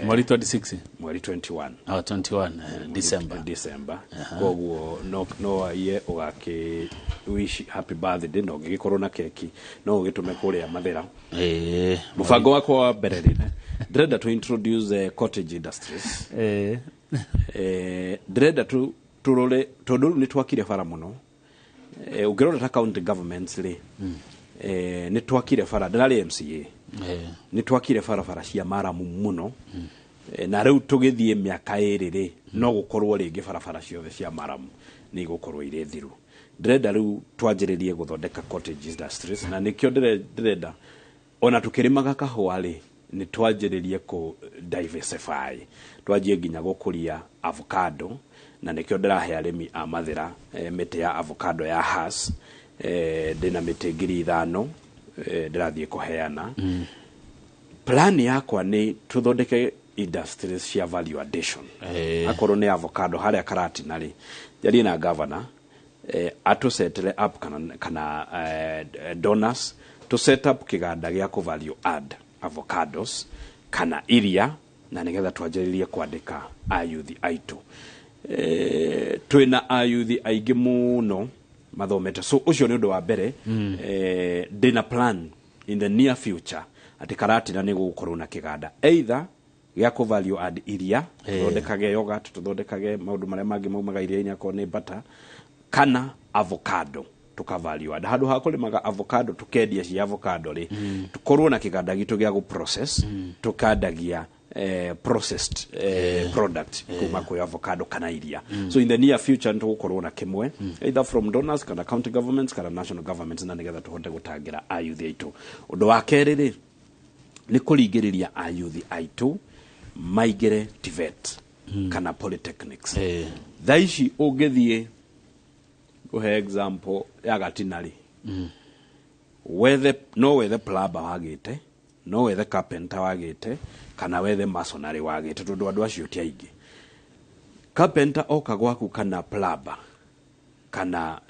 mweri 26? Mweri 21. Oh, 21 December. December. Koguo no aiye ũgakĩ wish happy birthday, no ũngĩgĩkorwo na keki no ũgĩtũme kũrĩa Mathĩra. Mũbango wakwa wa mbere rĩ, ndĩrenda to introduce cottage industries. Ndĩrenda tu turore, tondũ rĩu nĩ twakire bara mũno. Ũngĩrora ta county governments rĩ, nĩ twakire bara, ndĩrarĩ MCA, nĩ twakire barabara cia maramu mũno. Na rĩu tũgĩthiĩ mĩaka 2 rĩ, no gũkorwo rĩngĩ barabara ciothe cia maramu nĩ igũkorwo irĩ thiru. Ndĩrenda rĩu twanjĩrĩrie gũthondeka cottage industries, na nĩkĩo ndĩrenda ona tukĩrĩmaga kahũa rĩ, nĩ twanjĩrĩrie kũ diversify, twanjie nginya gũkũria avocado, na nĩkĩo ndĩrahe arĩmi a Mathĩra mĩtĩ ya avocado ya Hass. Ndĩna mĩtĩ 5,000 ndĩrathiĩ kũheana. Plan yakwa nĩ tũthondeke industries cia value addition. Akorwo nĩ avocado harĩa Karatina rĩ, njarie na governor atũsetere up kana donors to set up kĩganda gĩa kũ value add. avocados kana iria na nigetha twanjĩrĩrie kwandĩka ayuthi aitũ. Twĩna ayuthi aingĩ mũno mathomete, so ũcio nĩ ũndũ wa mbere. Ndĩna plan in the near future atĩ Karatina nĩ gũgũkorwo na kĩganda either gĩa kũ value add iria, tũthondekage yogurt, tũthondekage maũndũ marĩa mangĩ maumaga iria-inĩ akorwo nĩ butter kana avocado, tuka value add. Handũ ha kũrĩmaga avocado tukendia cia avocado rĩ, tukorwo na kĩganda gitũ gĩa gũ process, tukandagia processed product kuma kwĩ avocado kana iria. So in the near future nĩtũgũkorwo na kĩmwe, either from donors kana county governments kana national governments, na nĩgetha tũhote gũtangĩra ayuthi aitũ. Ũndũ wa kerĩ rĩ, nĩ kũringĩrĩria ayuthi aitũ maingĩre TVET kana polytechnics. Thaa ici ũngĩthiĩ ngũhe example ya Gatina rĩ, wethe, no wethe plumber wagĩte, no wethe carpenter wagĩte, kana wethe masonry wagĩte, tondũ andũ acio ti aingĩ. Carpenter oka gwaku kana plumber kana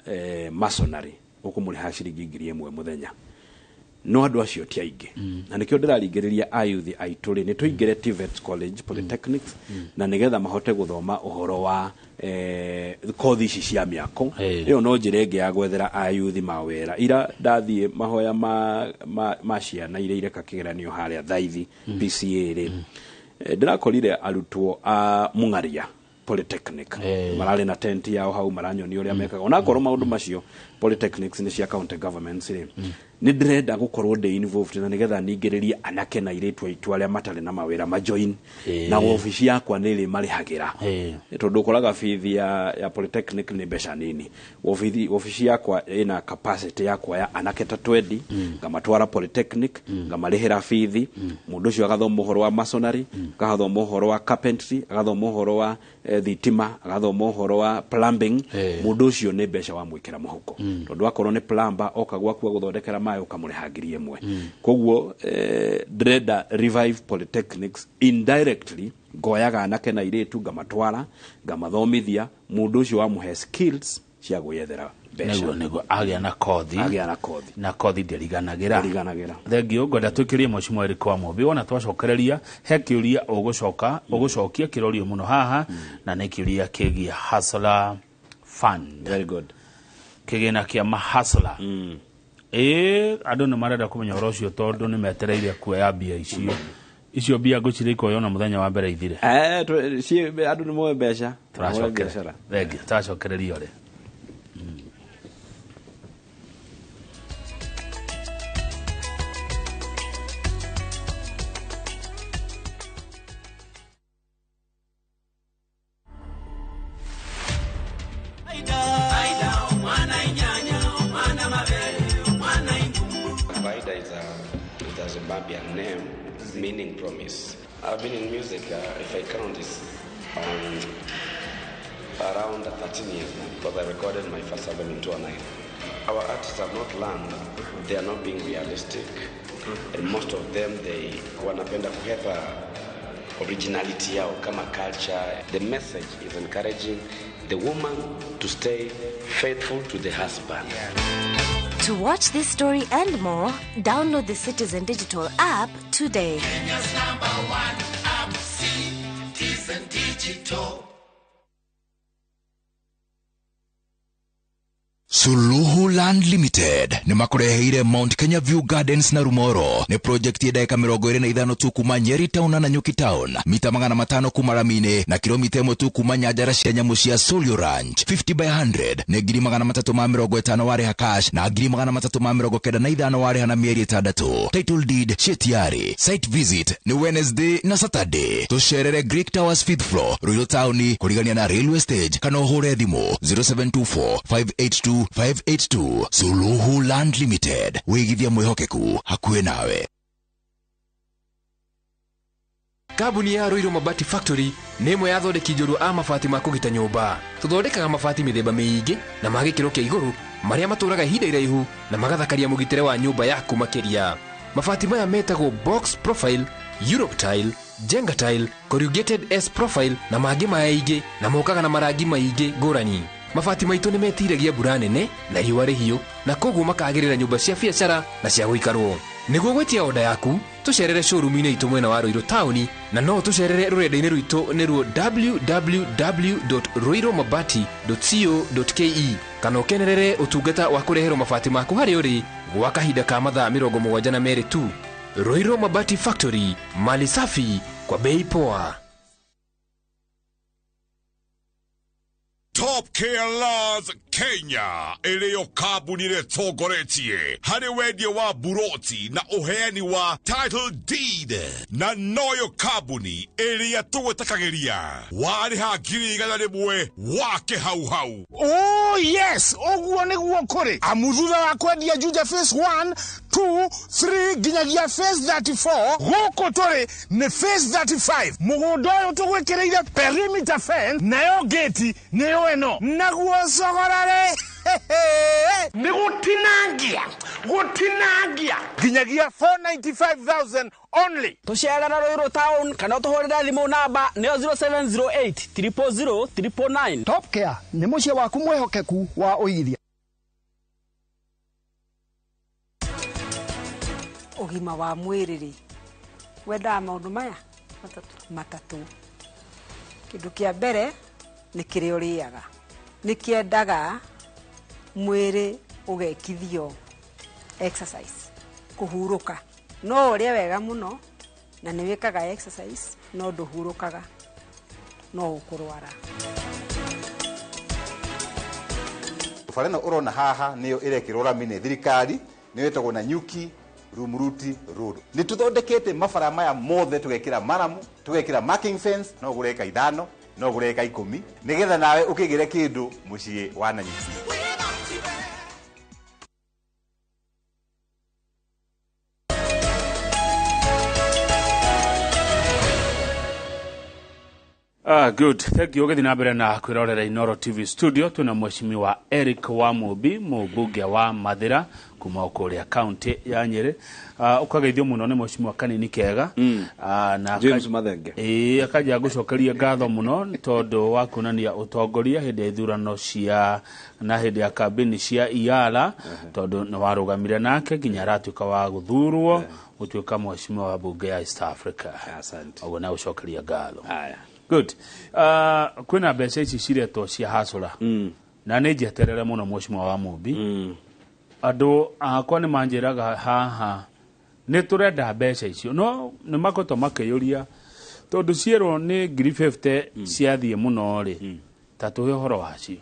masonry, ũkũmũrĩha ciringi 1,000 mũthenya, no andũ acio ti aingĩ. Na nĩkĩo ndĩraringĩrĩria ayuthi aitũ rĩ, nĩ tũingĩre TVET college, polytechnics, na nĩgetha mahote gũthoma ũhoro wa kothi ici cia mĩako. Ĩyo no njĩra ĩngĩ ya gwethera ayuthi mawĩra. Ira ndathiĩ mahoya ma ciana iria ireka kĩgeranio harĩa Thaithi PCA rĩ, ndĩrakorire arutwo a Mũng'aria Polytechnic mararĩ na tent yao hau, maranyonia ũrĩa mekaga. Onakorwo maũndũ macio polytechnics nĩ cia county governments rĩ, nĩ ndĩrenda gũkorwo ndĩ involved na nĩgetha ningĩrĩrie anake na airĩtu aitũ arĩa matarĩ na mawĩra majoin, na wobici yakwa nĩ ĩrĩ marĩhagĩra, tondũ ũkoraga bithi ya polytechnic nĩ mbeca nini. Wobici yakwa ĩna capacity yakwa ya anake ta 20, ngamatwara polytechnic, ngamarĩhĩra bithi. Mũndũ ũcio agathoma ũhoro wa masonry, agathoma ũhoro wa carpentry, agathoma ũhoro wa thitima, agathoma ũhoro wa plumbing. Mũndũ ũcio nĩ mbeca wamwĩkĩra mũhuko, tondũ akorwo nĩ plumber oka gwaku agũthondekera maĩ ũkamũrĩha 1,000. Koguo ndĩrenda revive polytechnics indirectly, ngoyaga anake na airĩtu ngamatwara, ngamathomithia, mũndũ ũcio wamũhe skills cia gwĩethera mbeca. Nĩguo agĩa na kothi. Agĩa na kothi. Na kothi ndĩriganagĩra. Ndĩriganagĩra. Thengiũ. Ngwenda twĩkĩrie mheshimiwa Eric wa Mũmbi. Wona twacokereria, he kĩũria ũgũcoka ũgũcokia kĩrorio mũno haha, na nĩ kĩũria kĩgiĩ Hustler Fund. Very good. Kĩgĩna kĩa mahustler. Ĩĩ, andũ nĩ marenda kũmenya ũhoro ũcio, tondũ nĩ metereire kuoya mbia icio. Icio mbia ngwĩciria ikoywo na mũthenya wa mbere ithire. Andũ nĩ moe mbeca. Moe biacara. Thengiũ, tũracokereria ũrĩa. Faida is a Zimbabwean name meaning promise. I've been in music, if I count, it's around 13 years now, because I recorded my first album in 2009. Our artists have not learned, they are not being realistic, and most of them, they wanapenda kuhepa originality yao kama culture. The message is encouraging the woman to stay faithful to the husband. To watch this story and more, download the Citizen Digital app today. Kenya's number one app, Citizen Digital. Suluhu Land Limited nĩ makũreheire Mount Kenya View Gardens na Rumoro. Nĩ project ya ndagĩka 25 tu kuma Nyeri Town na Nanyuki Town, mita 500 kuma Ramine na kilomita 1 tu kuma nyanjara cia nyamũ cia Solio Ranch. 50 by 100 nĩ 350,000 warĩha cash na 395,000 warĩha na mĩeri 6. Title deed ciĩ tiarĩ. Site visit nĩ Wednesday na Saturday. Tũcerere Greek Towers 5th floor, Ruiru Town, kũrigania na railway stage, kana ũhũre thimũ 0724 582 582. Suluhu Land Limited, wĩigithia mwĩhokeku hakuhĩ nawe. Kambuni ya Ruiru Mabati Factory nĩ ĩmwe ya athondeki njorua a mabati ma kũgita nyũmba. Tũthondekaga mabati mĩthemba mĩingĩ na ma gĩkĩro kĩa igũrũ marĩa matũraga ihinda iraihu na magathakaria mũgitĩre wa nyũmba yaku makĩria. Mabati maya metagwo box profile, Europe tile, Jenga tile, corrugated S profile na mangĩ maingĩ, na mokaga na marangi maingĩ ngũrani. Mabati maitũ nĩ metiragia mbura nene na riũa rĩhiũ, na koguo makagĩrĩra nyũmba cia biacara na cia gũikarwo. Nĩguo gwĩtia oda yaku, Tũcerere showroom-inĩ itũ mwena wa Ruiru taũni, na no tũcerere rũrenda-inĩ rwitũ nĩruo www.ruirumabati.co.ke, kana ũkenerere ũtungata wa kũreherwo mabati maku harĩa ũrĩ gwa kahinda ka mathaa 72 tu. Ruiru Mabati Factory, mali safi kwa bei poa. Top Care Laws Kenya ĩrĩyo kambuni ĩrĩa ĩtongoretie harĩ wendia wa buroti na ũheani wa title deed, na noyo kambuni ĩrĩa tũgwĩtakagĩria warĩha 100,000 wake hau hau. Oh yes, ũguo nĩguo kũrĩ. Amu thutha wa kwendia Juja phase 1, 2, 3 nginyagia phase 34, gũkũ tũrĩ nĩ phase 35. Mũgũnda ũyũ tũgwĩkĩrĩire perimeter fence, nayo gate nĩyo ĩno. Naguo cogora rĩ, nĩ gũtinangia, gũtinangia nginyagia 495,000 only. Tũcerera Ruiru town kana ũtũhũrĩre thimũ namba nĩyo 0708 000 999. Top Care nĩ mũciĩ waku mwĩhokeku wa ũigithia. Ũgima wa mwĩrĩ rĩ, wendaga maũndũ maya matatũ. Kĩndũ kĩa mbere nĩ kĩrĩa ũrĩaga, nĩ kĩendaga mwĩrĩ ũgekithio exercise, kũhurũka. No ũrĩe wega mũno na nĩ wĩkaga exercise no ndũhurũkaga, no ũkũrwara. Bara ĩno ũrona haha nĩyo ĩrekĩrwo rami nĩ thirikari, nĩyo ĩtagwo Nanyuki Rumuruti Road. Nĩ tũthondekete mabara maya mothe, tũgekĩra maramu, tũgekĩra marking fence, no ũgũre eka 5, no ũgũre eka 10, nĩgetha nawe ũkĩgĩre kĩndũ mũciĩ wa Nanyuki. Good. Thank you. Ũgĩthiĩ na mbere na kwĩrorera Inooro TV studio, twĩna mheshimiwa Eric Wamũmbi, mũmbunge wa Mathĩra kuma kũrĩa kaunti ya Nyĩrĩ. Ũkageithio mũno nĩ mheshimiwa Kanini Kega. Na James Mathenge. Ĩĩ, akanjia gũcokeria ngatho mũno nĩ tondũ wa kuonania ũtongoria hĩndĩ ya ithurano cia na hĩndĩ ya kambĩni cia IALA, tondũ nĩ warũgamire nake nginya aratuĩka wa gũthurwo gũtuĩka mheshimiwa wa bunge ya East Africa. Asante. Ũguo na gũcokeria ngatho. Haya. Good. Kwĩna mbeca ici ciretwo cia hasũra, na nĩ njeterere mũno mheshimiwa wa Mũmbi. Andũ akwa nĩ manjĩraga haha nĩ tũrenda mbeca icio, no nĩ makoretwo makĩyũria tondũ cierwo nĩ 50,000 ciathiĩ mũno rĩ, ta tũhe ũhoro wacio.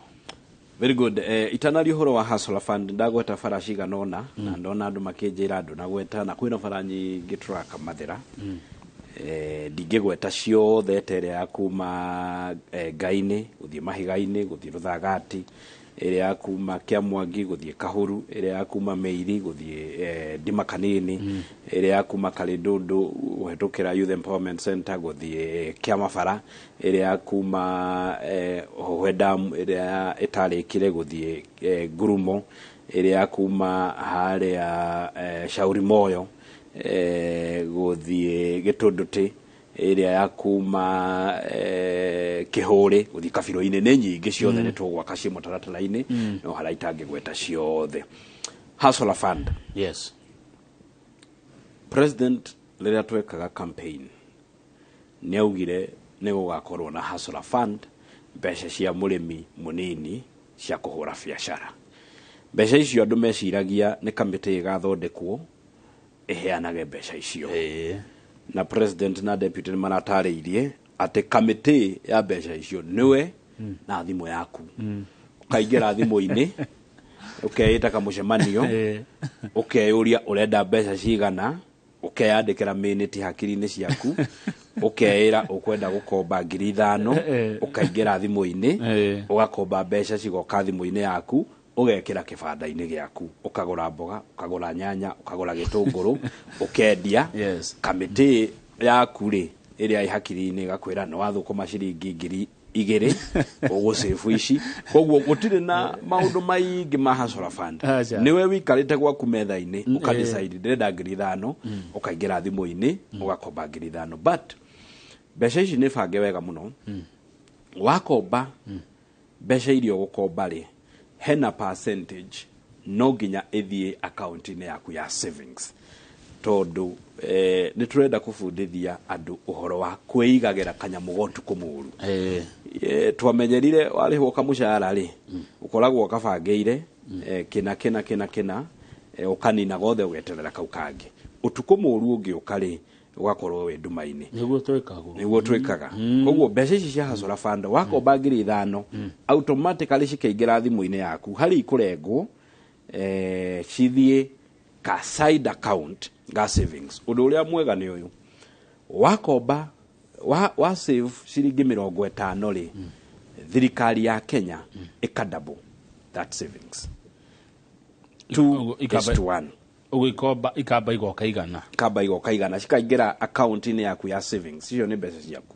Very good. Itanaria ũhoro wa Hustler Fund, ndagweta bara cigana ũna, na ndona andũ makĩnjĩra andũ nagweta, na kwĩna bara nyingĩ tũraka Mathĩra. Ndingĩgweta ciothe, ta ĩrĩa ya kuma Ngai-inĩ gũthiĩ Mahiga-inĩ gũthiĩ Rũthagati, ĩrĩa ya kuma Kĩamwangi gũthiĩ Kahuru, ĩrĩa ya kuma Meiri gũthiĩ Ndimakanini, ĩrĩa ya kuma Karĩndũndũ kũhetũkĩra Youth Empowerment Center gũthiĩ Kĩamabara, ĩrĩa ya kuma Hohe Dam ĩrĩa ĩtarĩkire gũthiĩ Ngurumo, ĩrĩa ya kuma harĩa Shauri Moyo gũthiĩ Gĩtũndũtĩ, ĩrĩa ya kuma Kĩhũrĩ gũthiĩ Kabirũ-inĩ. Nĩ nyingĩ ciothe, nĩ tũgwaka ciĩ mũtaratara-inĩ, no harĩa itangĩgweta ciothe. Hustler Fund. Yes. President rĩrĩa twekaga campaign nĩ augire nĩ gũgakorwo na Hustler Fund, mbeca cia mũrĩmi mũnini cia kũhũra biacara. Mbeca icio andũ meciragia nĩ kamĩtĩ ĩgathondekwo ĩheanage mbeca icio. Na president na deputy nĩ maratarĩirie atĩ kamĩtĩ ya mbeca icio nĩwe na thimũ yaku. Ũkaingĩra thimũ-inĩ, ũkeĩta kamũcemanio, ũkeyũria ũrenda mbeca cigana, ũkeyandĩkĩra minute hakiri-inĩ ciaku, ũkeĩra ũkwenda gũkomba 5,000, ũkaingĩra thimũ-inĩ, ũgakomba mbeca cigoka thimũ-inĩ yaku, ũgekĩra kĩbanda-inĩ gĩaku, ũkagũra mboga, ũkagũra nyanya, ũkagũra gĩtũngũrũ, ũkendia. Kamĩtĩ yaku rĩ ĩrĩa ĩ hakiri-inĩ ĩgakwĩra nĩ wathũkũma ciringi 2,000 ũgũcĩbu ici. Koguo gũtirĩ na maũndũ maingĩ ma Hustler Fund. Nĩwe wĩikarĩte gwaku metha-inĩ, ũka decide ndĩrenda 5,000, ũkaingĩra thimũ-inĩ, ũgakomba 5,000. But mbeca ici nĩ bange wega mũno. Wakomba mbeca iria ũgũkomba rĩ, hena percentage no nginya ĩthiĩ account-inĩ yaku ya savings. Tondũ nĩ tũrenda kũbundithia andũ ũhoro wa kwĩigagĩra kanyamũ ga ũtukũ mũru. Twamenyerire warĩhwo kamũcara rĩ, ũkoragwo ũkabangĩire kĩna kĩna kĩna kĩna, ũkanina gothe ũgeterera kau kangĩ. Ũtukũ mũru ũngĩũka rĩ, ũgakorwo wĩ nduma-inĩ. Nĩguo twĩkagwo. Nĩguo twĩkaga. Koguo mbeca ici cia Hustler Fund, wakomba 5,000, automatically cikaingĩra thimũ-inĩ yaku, harĩ ikũrengwo cithiĩ ka side account ga savings. Ũndũ ũrĩa mwega nĩ ũyũ, wakomba wa save ciringi 50 rĩ, thirikari ya Kenya ĩka double that savings, 2 is to 1. Ũgĩkomba ikamba igoka 100. Kamba igoka 100, cikaingĩra account-inĩ yaku ya savings. Icio nĩ mbeca ciaku.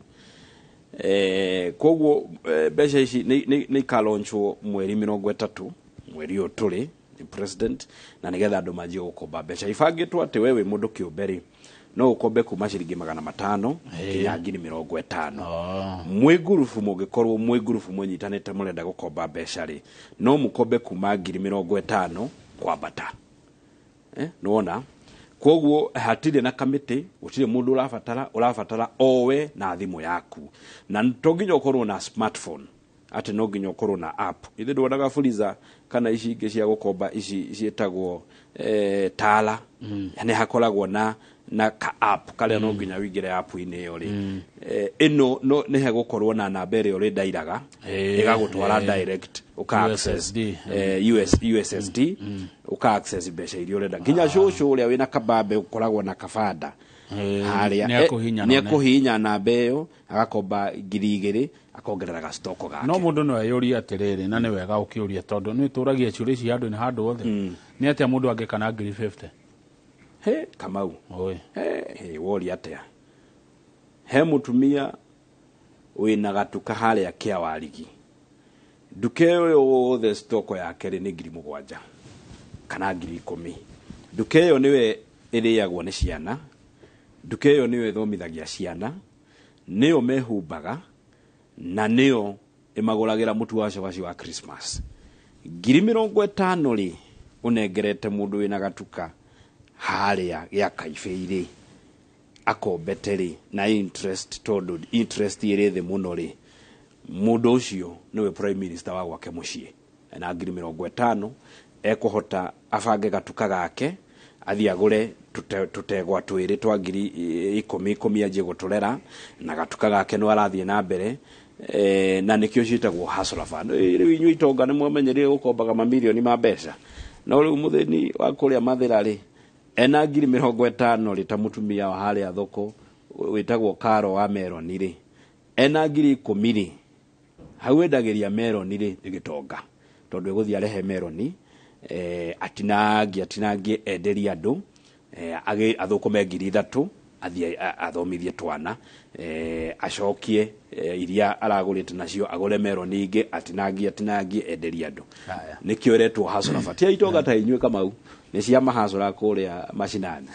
Koguo mbeca ici nĩ ikalaunchwo mweri 30 mweri ũyũ tũrĩ nĩ president, na nĩgetha andũ manjie gũkomba mbeca. Ibangĩtwo atĩ we wĩ mũndũ kĩũmbe rĩ, no ũkombe kuma ciringi 500 nginya 50,000. Mwĩ ngurubu, mũngĩkorwo mwĩ ngurubu mũnyitanĩte mũrenda gũkomba mbeca rĩ, no mũkombe kuma 50,000 kwambata. Nĩwona? Koguo hatirĩ na kamĩtĩ, gũtirĩ mũndũ ũrabatara owe na thimũ yaku. Na to nginya ũkorwo na smartphone, atĩ no nginya ũkorwo na app. Ithuĩ ndwonaga Fuliza kana ici ingĩ cia gũkomba ici ciĩtagwo Tala. Nĩ hakoragwo na ka app karĩa no nginya ũingĩre app-inĩ ĩyo rĩ. Ĩno no nĩ hegũkorwo na namba ĩrĩa ũrĩndairaga, ĩgagũtwara direct, ũka access, USSD, ũka access mbeca iria ũrenda. Nginya cũcũ ũrĩa wĩna kabambe ũkoragwo na kabanda harĩa, nĩekũhihinya namba ĩyo, agakomba 2,000, akongerera gacitoko gake. No mũndũ no eyũrie atĩrĩrĩ, na nĩ wega ũkĩũria tondũ nĩ tũragia ciũria ici handũ-inĩ handũ hothe. Nĩ atĩa mũndũ angĩka na 50,000? He Kamau. He woria atĩa? He mũtumia wĩna gatuka harĩa kĩa Warigi. Nduka ĩyo yothe stoko yake rĩ nĩ 7,000 kana 10,000. Nduka ĩyo nĩwe ĩrĩagwo nĩ ciana, nduka ĩyo nĩyo ĩthomithagia ciana, nĩyo mehumbaga, na nĩyo ĩmagũragĩra mũtu wa cabaci wa Christmas. 50,000 rĩ, ũnengerete mũndũ wĩna gatuka harĩa gĩa Kaibĩ rĩ, akombete rĩ, na interest, tondũ interest ĩrĩ thĩ mũno rĩ, mũndũ ũcio nĩwe prime minister wa gwake mũciĩ. Na 50,000 ekũhota abange gatuka gake, athiĩ agũre tũtegwa twĩrĩ twa 10,000 10,000 anjie gũtũrera, na gatuka gake no arathiĩ na mbere. Na nĩkĩo ciĩtagwo Hustler Fund. Rĩu inyuĩ itonga nĩ mwamenyerire gũkombaga mamirioni ma mbeca, no rĩu mũthĩni wa kũrĩa Mathĩra rĩ, ena 50,000 rĩ, ta mũtumia wa harĩa thoko wĩtagwo Karo wa meroni rĩ, ena 10,000 rĩ, hau endagĩria meroni rĩ, nĩ gĩtonga, tondũ egũthiĩ arehe meroni, atinangie enderie andũ, athũkũme 3,000, athiĩ athomithie twana, acokie iria aragũrĩte nacio, agũre meroni ingĩ, atinangie enderie andũ. Nĩkĩo ĩretwo Hustler Fund. Ti itonga ta inyuĩ Kamau, nĩ cia mahacũra kũrĩa macinani.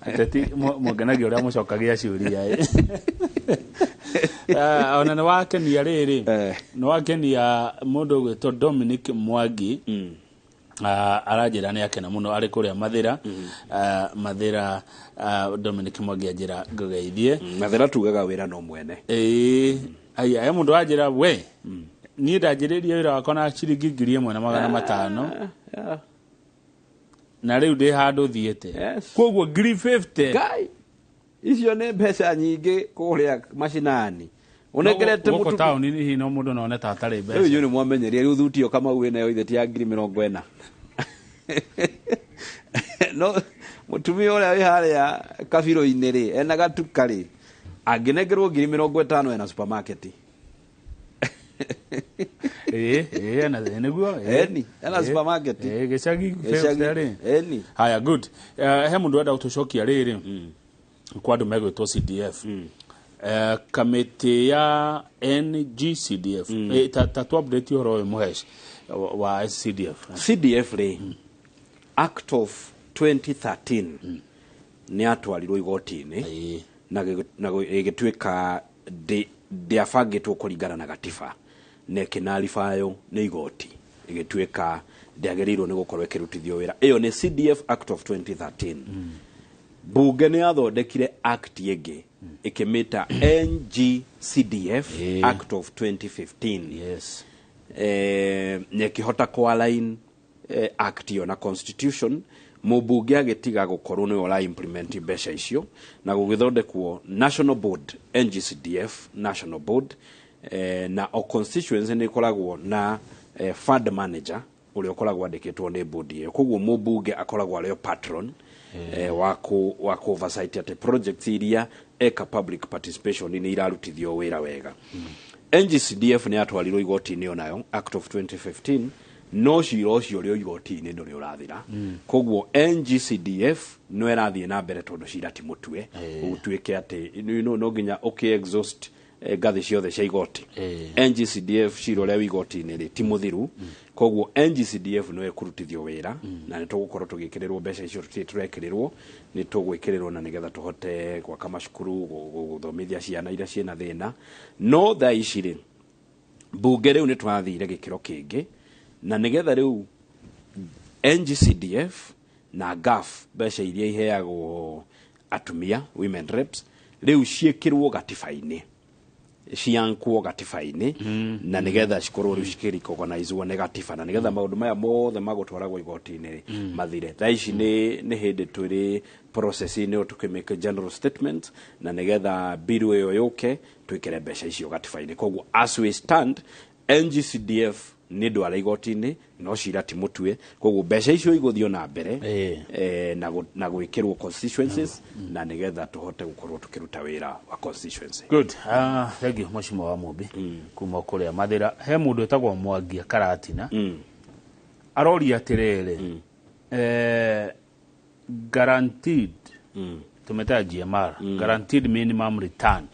Ateti mũngenagia ũrĩa mũcokagia ciũria. Ona nĩ wakenia rĩrĩ, nĩ wakenia mũndũ ũgwĩtwo Dominic Mwangi. Aranjĩra nĩ akena mũno arĩ kũrĩa Mathĩra. Mathĩra, Dominic Mwangi anjĩra ngũgeithie. Mathĩra tugaga wĩra no mwene. Aya, he mũndũ anjĩra we, niĩ ndanjĩrĩria wĩra wakwa na ciringi 1,500. Na rĩu ndĩ handũ thiĩte. Koguo 50,000. Ngai, icio nĩ mbeca nyingĩ kũrĩa macinani. Ũnengerete mũtu taũni-inĩ hihi no mũndũ no one ta atarĩ mbeca. Rĩu inyuĩ nĩ mwamenyeria, rĩu thuti ĩyo Kamau wĩnayo ithe ti ya 40,000. No mũtumia ũrĩa wĩ harĩa kabirũ-inĩ rĩ, ena gatuka rĩ, angĩnengerwo 50,000 ena supermarket. Ena nĩguo, Eni, ena supermarket. Gĩcagi rĩ. Eni. Haya, good. He mũndũ wenda gũtũcokia rĩrĩ, kwa andũ megwĩtwo CDF. Kamĩtĩ ya NGCDF. Ta tu update ũhoro ũyũ Mũhesh wa CDF. CDF rĩ, Act of 2013 nĩ atwarirwo igoti-inĩ na ĩgĩtuĩka ndĩabangĩtwo kũringana na gatiba, na ĩkĩnaribayo nĩ igoti, ĩgĩtuĩka ndĩagĩrĩirwo nĩ gũkorwo ĩkĩrutithio wĩra. Ĩyo nĩ CDF Act of 2013. Bunge nĩ yathondekire act ĩngĩ ĩkĩmĩta NGCDF Act of 2015. Yes. Na ĩkĩhota kũ-align act ĩyo na constitution. Mũmbunge agĩtiga gũkorwo nĩwe ũra implement mbeca icio, na gũgĩthondekwo national board, NGCDF national board, na o constituency nĩ ĩkoragwo na fund manager ũrĩa ũkoragwo andĩkĩtwo nĩ board ĩyo. Koguo mũmbunge akoragwo arĩ o patron wa ku oversight atĩ projects iria eka public participation nĩ irarutithio wĩra wega. NGCDF nĩ yatwarirwo igoti-inĩ onayo, Act of 2015, no cira ũcio ũrĩ o igoti-inĩ, ndũrĩ ũrathira. Koguo NGCDF no ĩrathiĩ na mbere tondũ cira ti mũtue, ũtuĩke atĩ no nginya ũkĩ exhaust ngathĩ ciothe cia igoti. NGCDF cira ũrĩa wĩ igoti-inĩ rĩ ti mũthiru, koguo NGCDF no ĩkũrutithio wĩra, na nĩ tũgũkorwo tũgĩkĩrĩrwo mbeca icio. Tũtirĩ tũrekĩrĩrwo, nĩ tũgwĩkĩrĩrwo na nĩgetha tũhote gwaka macukuru, gũthomithia ciana iria ciĩna thĩna. No thaa ici rĩ, bunge rĩu nĩ twathire gĩkĩro kĩngĩ, na nĩgetha rĩu NGCDF na GAF, mbeca iria iheagwo atumia, women reps, rĩu ciĩkĩrwo gatiba-inĩ, ciankwo gatiba-inĩ, na nĩgetha cikorwo rĩu cikĩrecognizwo nĩ gatiba, na nĩgetha maũndũ maya mothe magũtwaragwo igoti-inĩ rĩ mathire. Thaa ici nĩ hĩndĩ twĩrĩ process-inĩ tũkĩmake general statement, na nĩgetha bill ĩyo yũke twĩkĩre mbeca icio gatiba-inĩ. Koguo as we stand, NGCDF nĩ ndwara igoti-inĩ, no cira ti mũtue, koguo mbeca icio igũthiĩ na mbere na gwĩkĩrwo constituencies, na nĩgetha tũhote gũkorwo tũkĩruta wĩra wa constituency. Good. Thank you, Mheshimiwa wa Mumbi kuma kũrĩa Mathĩra. He mũndũ wĩtagwo Mwangia Karatina aroria atĩrĩrĩ, guaranteed, tũmĩtaga GMR, guaranteed minimum return,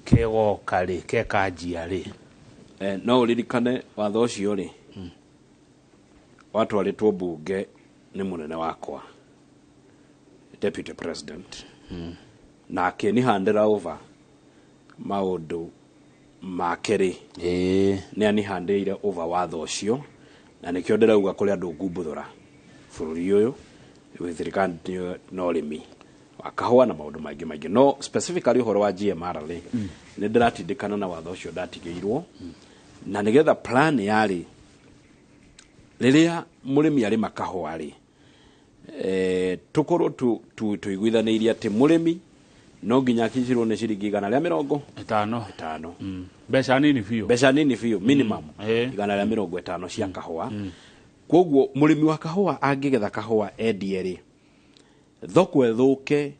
kegoka rĩ, kekanjia rĩ? No ũririkane watho ũcio rĩ watwarĩtwo mbunge nĩ mũnene wakwa, deputy president, na akĩnihandĩra over maũndũ make rĩ, nĩ anihandĩire over watho ũcio, na nĩkĩo ndĩrauga kũrĩ andũ ngumbuthũra bũrũri ũyũ with regard na ũrĩmi wa kahũa na maũndũ maingĩ maingĩ. No specifically ũhoro wa GMR rĩ, nĩ ndĩratindĩkana na watho ũcio ndatigĩirwo, na nĩgetha plan yarĩ rĩrĩa mũrĩmi arĩma kahũa rĩ, tũkorwo tũiguithanĩirie atĩ mũrĩmi no nginya akinyĩrwo nĩ ciringi 150. 50. Mbeca nini biũ. Mbeca nini biũ, minimum 150 cia kahũa. Koguo mũrĩmi wa kahũa angĩgetha kahũa endie rĩ, thoko ĩthũke,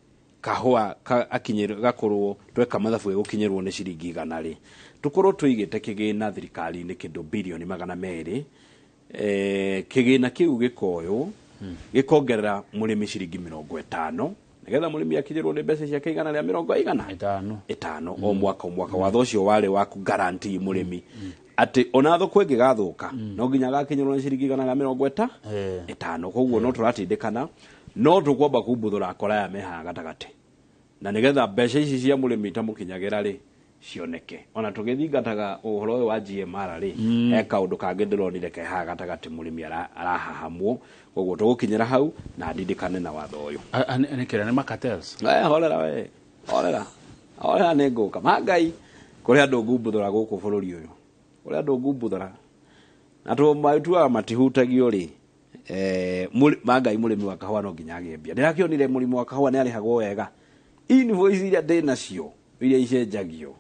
kahũa akinyĩrwo gakorwo tweka mathabu ĩgũkinyĩrwo nĩ ciringi 100 rĩ, tũkorwo tũigĩte kĩgĩna thirikari-inĩ kĩndũ birioni 200. Kĩgĩna kĩu gĩkoywo gĩkongerera mũrĩmi ciringi 50, nĩgetha mũrĩmi akinyĩrwo nĩ mbeca ciake igana rĩa mĩrongo igana ĩtano ĩtano o mwaka o mwaka. Watho ũcio warĩ wa guarantee mũrĩmi atĩ ona thoko ĩngĩgathũka, no nginya agakinyĩrwo nĩ ciringi igana rĩa mĩrongo ĩtano. Koguo no tũratindĩkana, no tũkwamba kumbuthũra akora aya me haha gatagatĩ, na nĩgetha mbeca ici cia mũrĩmi itamũkinyagĩra rĩ cioneke. Ona tũgĩthingataga ũhoro ũyũ wa GMR rĩ, he kaũndũ kangĩ ndĩronire ke haha gatagatĩ, mũrĩmi arahahamwo. Koguo tũgũkinyĩra hau na ndindĩkane na watho ũyũ. Nĩ kĩrĩa nĩ macartels. Horera we, horera, horera, nĩ ngũka ma Ngai. Kũrĩ andũ ngumbuthũra gũkũ bũrũri ũyũ, kũrĩ andũ ngumbuthũra na tũtuaga matihutagio rĩ, ma Ngai. Mũrĩmi wa kahũa no nginya agĩe mbia. Ndĩrakĩonire mũrĩmi wa kahũa nĩ arĩhagwo wega, invoice iria ndĩ nacio iria icenjagio.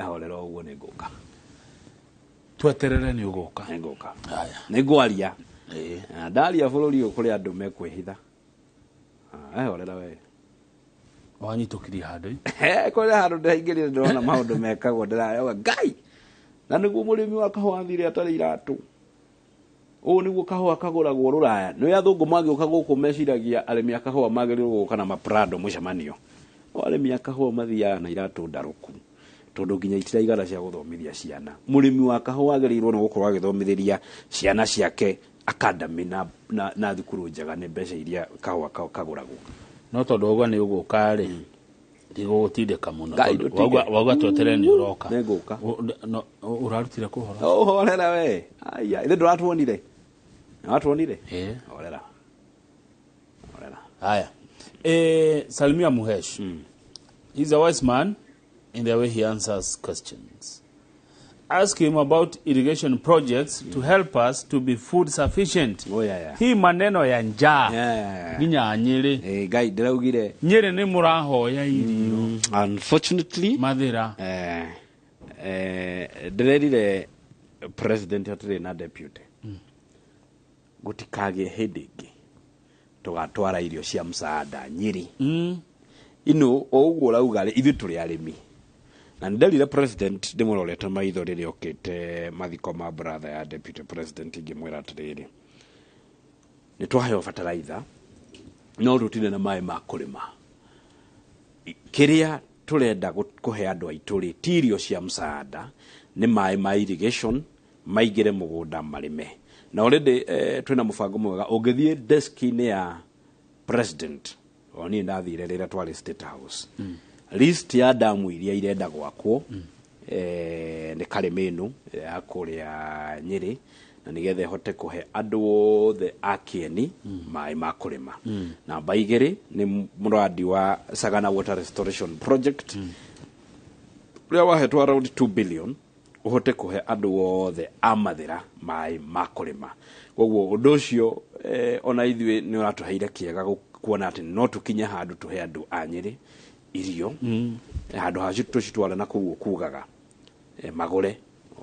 Horera ũguo, nĩ ngũka. Tweterere nĩ ũgũka. Nĩ ngũka, nĩ ngwaria. Na ndaria bũrũri ũyũ kũrĩ andũ mekwĩhitha. Horera we. Wanyitũkirie handũ. Kũrĩ handũ ndĩraingĩrire, ndĩrona maũndũ mekagwo, ndĩrarega Ngai, na nĩguo mũrĩmi wa kahũa athire atarĩ iratũ. Ũũ nĩguo kahũa kagũragwo rũraya? Nĩ athũngũ magĩũka gũkũ meciragia arĩmi a kahũa magĩrĩirwo gũka na maprado mũcemanio. O arĩmi a kahũa mathiaga na iratũ ndarũku, tondũ nginya itiraigana cia gũthomithia ciana. Mũrĩmi wa kahũa agĩrĩirwo nĩ gũkorwo agĩthomithĩria ciana ciake academy na thukuru njega nĩ mbeca iria kahũa kagũragwo. No tondũ wauga nĩ ũgũka rĩ, ndigũgũtindĩka mũno. Ngai, tondũ ndũtinde. Wauga tweterere nĩ ũroka. Nĩ ngũka. Ũrarutire kũ ũhoro? Horera we, aya ithe ndũratuonire, nĩwatuonire. Horera, horera. Haya. Salimia Muhesh. He's a wise man in the way he answers questions. Ask him about irrigation projects to help us to be food sufficient. Oh, yeah. Hii maneno ya njaa nginya Nyeri. Ngai ndĩraugire Nyeri nĩ mũrahoya irio. Unfortunately Mathira. Ndĩrerire president atĩrĩ na deputy gũtikagĩe hĩndĩ ĩngĩ tũgatwara irio cia msaada Nyeri. Ino o ũguo ũrauga rĩ, ithuĩ tũrĩ arĩmi na nĩnderire president ndĩmũrorete maitho rĩrĩa okĩte mathiko ma brother ya deputy president ngĩmwĩra atĩrĩrĩ nĩ twaheo bataraitha no tũtirĩ na maĩ ma kũrĩma kĩrĩa tũrenda kũhe andũ aitũ rĩ ti irio cia msaada nĩ maĩ ma irrigation maingĩre mũgũnda marĩme na already twĩna mũbango mwega ũngĩthiĩ desk-inĩ ya president o niĩ ndathire rĩrĩa twarĩ State House list ya damu iria irenda gwakwo nĩ Karĩmĩnũ ya kũrĩa Nyĩrĩ na nĩgetha ĩhote kũhe andũ othe a Kĩeni maĩ ma kũrĩma. Namba 2 nĩ mũradi wa Sagana Water Restoration Project ũrĩa wahetwo around 2 billion ũhote kũhe andũ othe a Mathĩra maĩ ma kũrĩma. Koguo ũndũ ũcio ona ithuĩ nĩ ũratũheire kĩega kuona atĩ no tũkinye handũ tũhe andũ a Nyĩrĩ irio handũ ha tũcitware na kũu kugaga magũre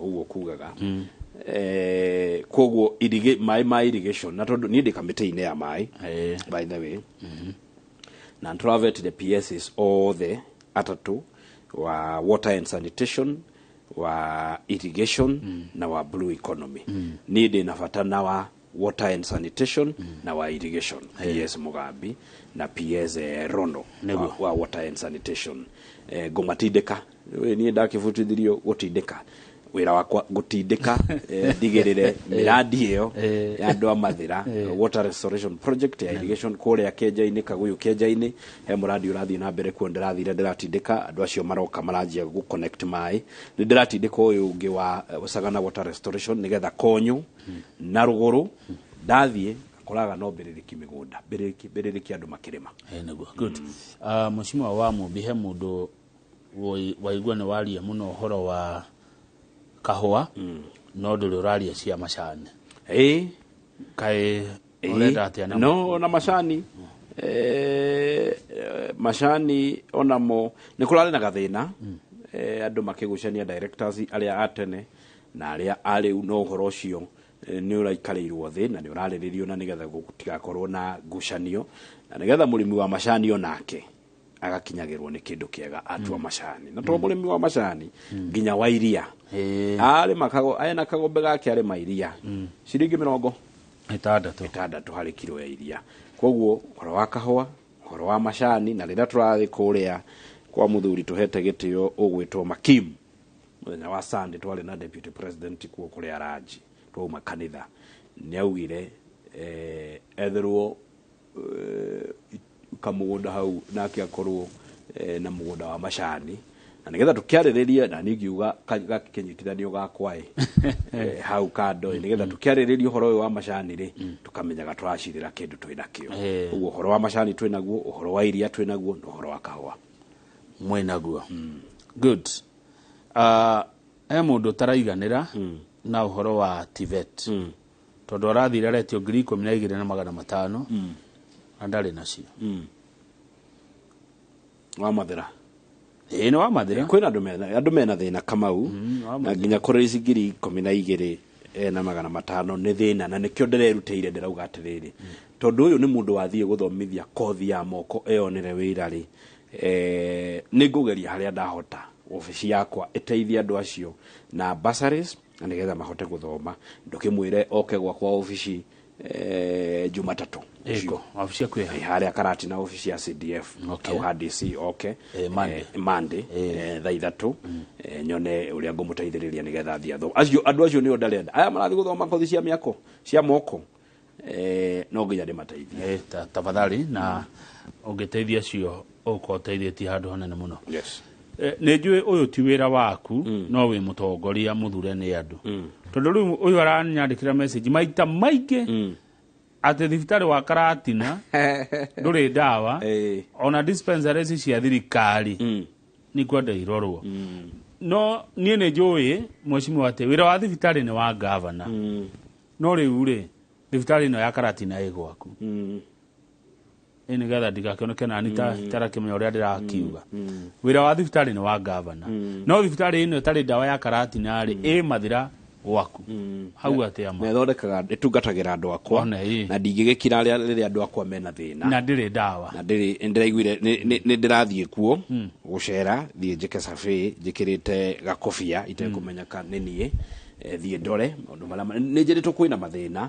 ũguo kugaga koguo maĩ ma irrigation na tondũ niĩ ndĩ kamĩtĩ-inĩ ya maĩ by the way na nĩtũravetire PSs othe atatũ wa water and sanitation wa irrigation na wa blue economy. Niĩ ndĩ na bata na wa water and sanitation na wa irrigation PS Mugambi na PS Rono wa water and sanitation. Ngũmatindĩka niĩ ndakĩbutithirio gũtindĩka wĩra wakwa gũtindĩka ndigĩrĩre mĩradi ĩyo ya andũ a Mathĩra water restoration project ya irrigation kũrĩa Kĩenja-inĩ Kagũyũ Kĩenja-inĩ he mũradi ũrathiĩ na mbere kuo ndĩrathire ndĩratindĩka andũ acio maroka maranjia gũ connect maĩ nĩ ndĩratindĩka ũyũ ũngĩ wa Sagana water restoration nĩgetha Konyũ na Rũgũrũ ndathiĩ koraga no mbĩrĩrĩki mĩgũnda mbĩrĩrĩki andũ makĩrĩma. Nĩguo good. Mheshimiwa wa Mumbi he mũndũ waigua nĩ waria mũno ũhoro wa kahũa no ndũrĩ ũraria cia macani. Kaĩ ũrenda atĩa namo? No na macani macani onamo nĩ kũrarĩ na gathĩna andũ makĩgucania directors arĩa a tene na arĩa a rĩu no ũhoro ũcio nĩ ũraikarĩirwo thĩ na nĩ ũrarĩrĩrio na nĩgetha gũtigakorwo na ngucanio na nĩgetha mũrĩmi wa macani onake agakinyagĩrwo nĩ kĩndũ kĩega atua macani na to mũrĩmi wa macani nginya wa iria arĩma ena kagombe gake arĩma iria ciringi 60 harĩ kiro ya iria. Koguo ũhoro wa kahũa ũhoro wa macani na rĩrĩa tũrathiĩ kũrĩa kwa mũthuri tũhete gĩtĩo ũgwĩtwo Makim mũthenya wa Sunday twarĩ na deputy president kuo kũrĩa Ranji twauma kanitha nĩ augire etherwo kamũgũnda hau nake akorwo na mũgũnda wa macani na nĩgetha tũkĩarĩrĩrie na niĩ ngiuga gakĩnyitithanio gakwa hau kando nĩgetha tũkĩarĩrĩrie ũhoro ũyũ wa macani rĩ tũkamenyaga tũracirĩra kĩndũ twĩnakĩo. Ũguo ũhoro wa macani twĩnaguo ũhoro wa iria twĩnaguo na ũhoro wa kahũa mwĩnaguo. Good. He mũndũ ũtaraiganĩra na ũhoro wa TVET tondũ arathire aretio 12,500 na ndarĩ nacio. Wa Mathĩra nĩ wa Mathĩra kwĩna andũ mena thĩna Kamau na nginya kũrĩ ici 12,500 nĩ thĩna na nĩkĩo ndĩrerutĩire ndĩrauga atĩrĩrĩ tondũ ũyũ nĩ mũndũ wathiĩ gũthomithia kothi ya moko eyonere wĩra rĩ nĩ ngũgeria harĩa ndahota obici yakwa ĩteithie andũ acio na bursaries na nĩgetha mahote gũthoma ndũkĩmwĩre oke gwakwa obici Jumatatu ĩko obici yaku ĩ harĩa Karatina obici ya CDF au ha DC oke Monday thaa 3 nyone ũrĩa ngũmũteithĩrĩria nĩgetha athiĩ athome. Acio andũ acio nĩo ndarenda aya marathiĩ gũthoma kothi cia mĩako cia moko no nginya ndĩmateithie tafadhali na ũngĩteithia acio ũkorwo ũteithĩtie handũ hanene mũno. Yes. Nĩ njũĩ ũyũ ti wĩra waku no wĩ mũtongoria mũthure nĩ andũ tondũ rĩu ũyũ aranyandĩkĩra message maita maingĩ Atĩ thibitarĩ wa Karatina ndũrĩ ndawa, ona dispensaries cia thirikari nĩ kwenda irorwo. No niĩ nĩ njũĩ, mheshimiwa, atĩ wĩra wa thibitarĩ nĩ wa gavana, no rĩu rĩ, thibitarĩ ĩno ya Karatina ĩ gwaku ĩ, nĩgetha ndigakĩoneke nani ta itarakĩmenya ũrĩa ndĩrakiuga. Wĩra wa thibitarĩ nĩ wa gavana, no thibitarĩ ĩno ĩtarĩ ndawa ya Karatina rĩ, ĩ Mathira gwaku hau atĩa ma? Na ĩthondekaga, ĩtungatagĩra andũ akwa. One, ĩ. Na ndingĩgĩkira rĩrĩa andũ akwa mena thĩna. Na ndĩrĩ ndawa. Na ndĩrĩ, ndĩraiguire nĩ ndĩrathiĩ kuo gũcera, thiĩ njĩke survey njĩkĩrĩte gakobia itekũmenyeka nĩ niĩ, thiĩ ndore maũndũ marĩa nĩ njĩrĩtwo kwĩna mathĩna,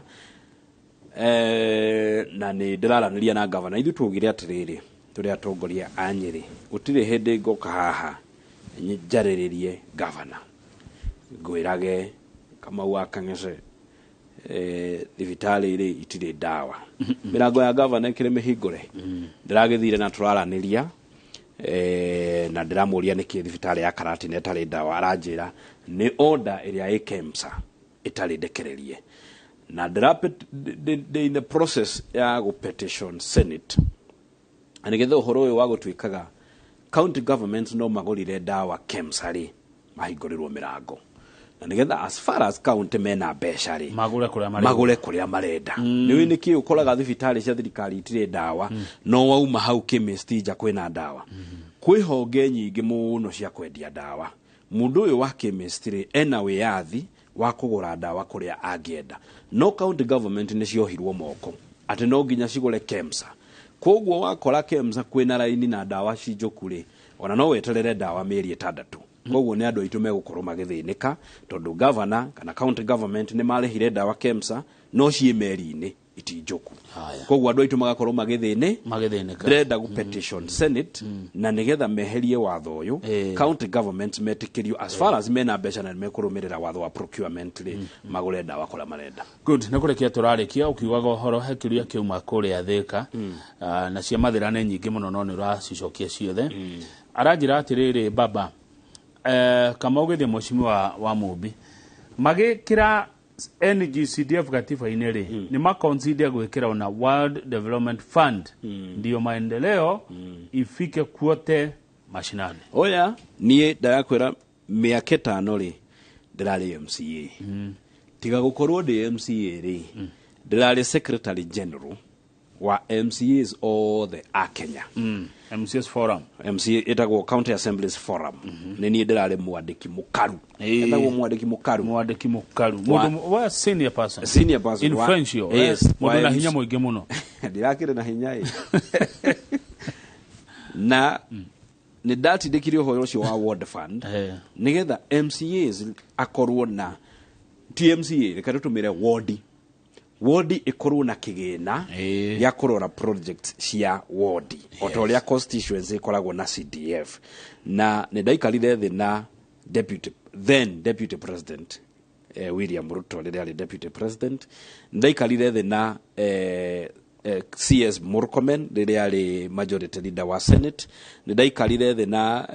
na nĩ ndĩraranĩria na gavana. Ithuĩ tuugire atĩrĩrĩ, tũrĩ atongoria a Nyĩrĩ, gũtirĩ hĩndĩ ngoka haha njarĩrĩrie gavana ngwĩrage Kamau wa Kang'ece, thibitarĩ rĩ itirĩ ndawa, mĩrango ya gavana ĩkĩrĩ mĩhingũre. Ndĩragĩthire na tũraranĩria, na ndĩramũria nĩkĩ thibitarĩ ya Karatina ĩtarĩ ndawa. Aranjĩra nĩ order ĩrĩa ĩ KEMSA ĩtarĩ ndekererie, na ndĩ in the process ya gũ petition Senate na nĩgetha ũhoro ũyũ wa gũtuĩkaga county governments no magũrire ndawa KEMSA rĩ, mahingũrĩrwo mĩrango, na nĩgetha as far as county mena mbeca rĩ, magũre kũrĩa marĩ. Magũre kũrĩa marenda. Nĩ nĩkĩ ũkoraga thibitarĩ cia thirikari itirĩ ndawa, no wauma hau chemist nja kwĩna ndawa? Kwĩ honge nyingĩ mũno cia kwendia ndawa. Mũndũ ũyũ wa chemist rĩ, ena wĩyathi wa kũgũra ndawa kũrĩa angĩenda, no county government nĩ ciohirwo moko atĩ no nginya cigũre KEMSA. Koguo wakora KEMSA kwĩna raini na ndawa cinjũku rĩ, ona no weterere ndawa mĩeri 6. Koguo nĩ andũ aitũ megũkorwo magĩthĩnĩka tondũ governor kana county government nĩ marĩhire ndawa KEMSA, no ciĩ meri-inĩ, itinjũku. Koguo andũ aitũ magakorwo magĩthĩnĩ magĩthĩnĩka. Ndĩrenda gũ petition Senate na nĩgetha meherie watho ũyũ, county government metĩkĩrio as far as mena mbeca na nĩmekũrũmĩrĩra watho wa procurement rĩ, magũre ndawa kũrĩa marenda. Good, nĩ kũrĩkia tũrarĩkia ũkiugaga ũhoro he kĩũria kĩuma kũrĩa Thĩka. Ah, na cia Mathĩra nĩ nyingĩ mũno, no nĩ ũracicokia ciothe. Aranjĩra atĩrĩrĩ, baba, Kamau gĩthiĩ mheshimiwa wa Mũmbi magĩkĩra NGCDF gatiba-inĩ rĩ, nĩ maconsider gwĩkĩra ona World Development Fund ndio maendeleo ifike kwote mashinani? Oya, niĩ ndarakwĩra, mĩaka 5 rĩ, ndĩrarĩ MCA. Tiga gũkorwo ndĩ MCA rĩ, ndĩrarĩ secretary general wa MCAs othe a Kenya. MCAs Forum. MCA ĩtagwo County Assemblies Forum. Nĩ niĩ ndĩrarĩ mwandĩki mũkaru. Ĩtagwo mwandĩki mũkaru. Mwandĩki mũkaru. Mũndũ wa senior person. Senior person. Influential. Yes, Mũndũ na hinya mũingĩ mũno. Ndirakĩrĩ na hinya ĩ. Na nĩ ndatindĩkire ũhoro ũcio wa World Fund nĩgetha MCAs akorwo na, ti MCA, reke tũtũmĩre wodi, wodi ĩkorwo na kĩgĩna gĩa kũrora project cia wodi o ta ũrĩa constituency ĩkoragwo na CDF. Na nĩ ndaikarire thĩ na deputy, then deputy president, William Ruto rĩrĩa arĩ deputy president. Ndaikarire thĩ na CS Murkomen rĩrĩa arĩ majority leader wa Senate. Nĩ ndaikarire thĩ na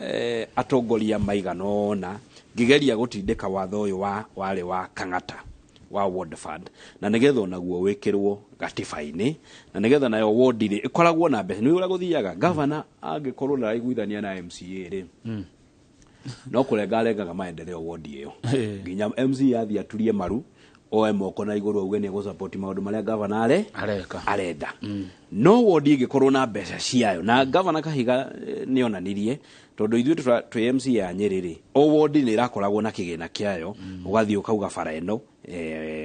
atongoria maigana ũna ngĩgeria gũtindĩka watho ũyũ wa warĩ wa Kang'ata wa World Fund, na nĩgetha onaguo wĩkĩrwo gatiba-inĩ, na nĩgetha nayo ward rĩ ĩkoragwo na mbeca. Nĩ ũrĩa gũthiaga, gavana angĩkorwo ndaraiguithania na MCA rĩ, no kũrenga arengaga maendeleo ward ĩyo, nginya MCA athiĩ aturie maru, oe moko na igũrũ, auge nĩ egũsupport maũndũ marĩa gavana are areka. Arenda. No ward ĩngĩkorwo na mbeca ciayo, na gavana Kahiga nĩ onanirie, tondũ ithuĩ twĩ MCA ya Nyĩrĩ rĩ, o ward nĩ ĩrakoragwo na kĩgĩna kĩayo. Ũgathiĩ ũkauga bara ĩno,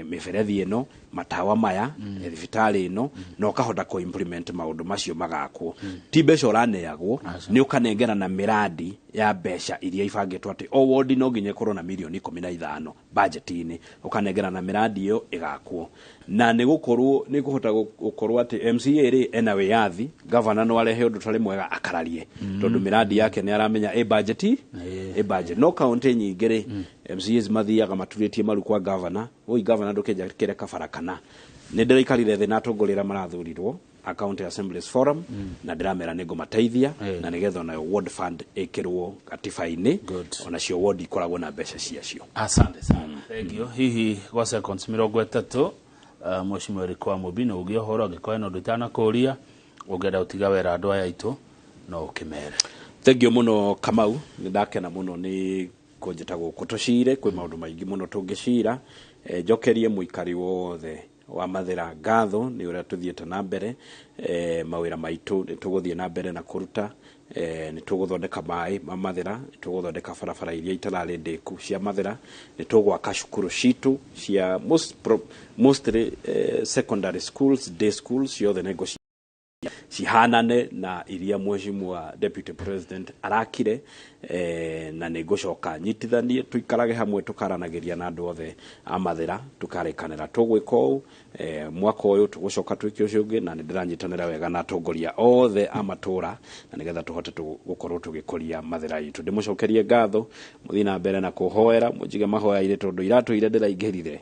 mĩberethi ĩno, matawa maya, thibitarĩ ĩno, na ũkahota kũ implement maũndũ macio magakwo. Ti mbeca ũraneagwo, nĩ ũkanengera na mĩrandi ya mbeca iria ibangĩtwo atĩ o ward no nginya ĩkorwo na mirioni 15 budget-inĩ, ũkanengera na mĩrandi ĩyo ĩgakwo. Na nĩ gũkorwo nĩ kũhota gũkorwo atĩ MCA rĩ ena wĩyathi, gavana no arehe ũndũ ũtarĩ mwega akararie, tondũ mĩrandi yake nĩ aramenya ĩ budget, ĩ budget. No kaunti nyingĩ rĩ, MCAs mathiaga maturĩtie maru kwa gavana, oi gavana, ndũkĩnjakĩre kabara. Kana nĩ ndĩraikarire thĩ na atongoria arĩa marathurirwo a County Assemblies Forum, na ndĩramera nĩ ngũmateithia na nĩgetha onayo Ward Fund ĩkĩrwo gatiba-inĩ, onacio ward ikoragwo na mbeca ciacio. Asante sana, thank you. Hihi gwa seconds 30, Mheshimiwa Eric Wamũmbi nĩ ũgĩe ũhoro angĩkorwo hena ũndũ itanakũria ũngĩenda gũtiga wera andũ aya aitũ no ũkĩmere. Thengiũ mũno Kamau, nĩ ndakena mũno nĩ kũnjĩta gũkũ tũcire, kwĩ maũndũ maingĩ mũno tũngĩcira. Njokerie mũikari wothe wa Mathĩra ngatho nĩ ũrĩa tũthiĩte na mbere. Mawĩra maitũ nĩ tũgũthiĩ na mbere na kũruta. Nĩ tũgũthondeka maĩ ma Mathĩra, nĩ tũgũthondeka barabara iria itararĩ ndĩku cia Mathĩra, nĩ tũgwaka cukuru citũ cia mostly secondary schools, day schools ciothe nĩ ngũci cihanane na iria Mheshimiwa Deputy President arakire. Na nĩ ngũcoka nyitithanie tuikarage hamwe, tukaranagĩria na andũ othe a Mathĩra, tukarĩkanĩra tũgwĩka ũũ. Mwaka ũyũ tũgũcoka twĩke ũcio ũngĩ, na nĩ ndĩranyitanĩra wega na atongoria othe a matũra na nĩgetha tũhote gũkorwo tũgĩkũria Mathĩra itũ. Ndĩmũcokerie ngatho, mũthiĩ na mbere na kũhoera, mũnjige mahoya-inĩ tondũ iratũ iria ndĩraingĩrire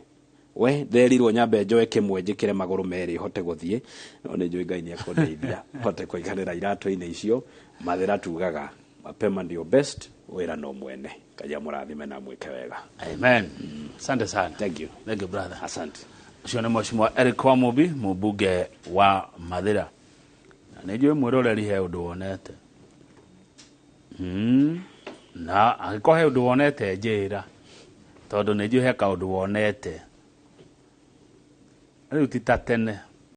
we nderirwo nyambe njoe kĩmwe njĩkĩre magũrũ merĩ hote gũthiĩ, no nĩ njũĩ Ngai nĩ ekũndeithia hote kũiganĩra iratũ-inĩ icio. Mathĩra tugaga mapema ndio best, wĩra no mwene. Ngai amũrathime na mwĩke wega. Amen. Asante sana. Thank you. Thank you, brother. Asante. Ũcio nĩ Mheshimiwa Eric Wamũmbi, mũmbunge wa Mathĩra. Na nĩ njũĩ mwĩroreri he ũndũ wonete. Na angĩkorwo he ũndũ wonete njĩra, tondũ nĩ njũĩ he kaũndũ wonete. Rĩu ti ta tene.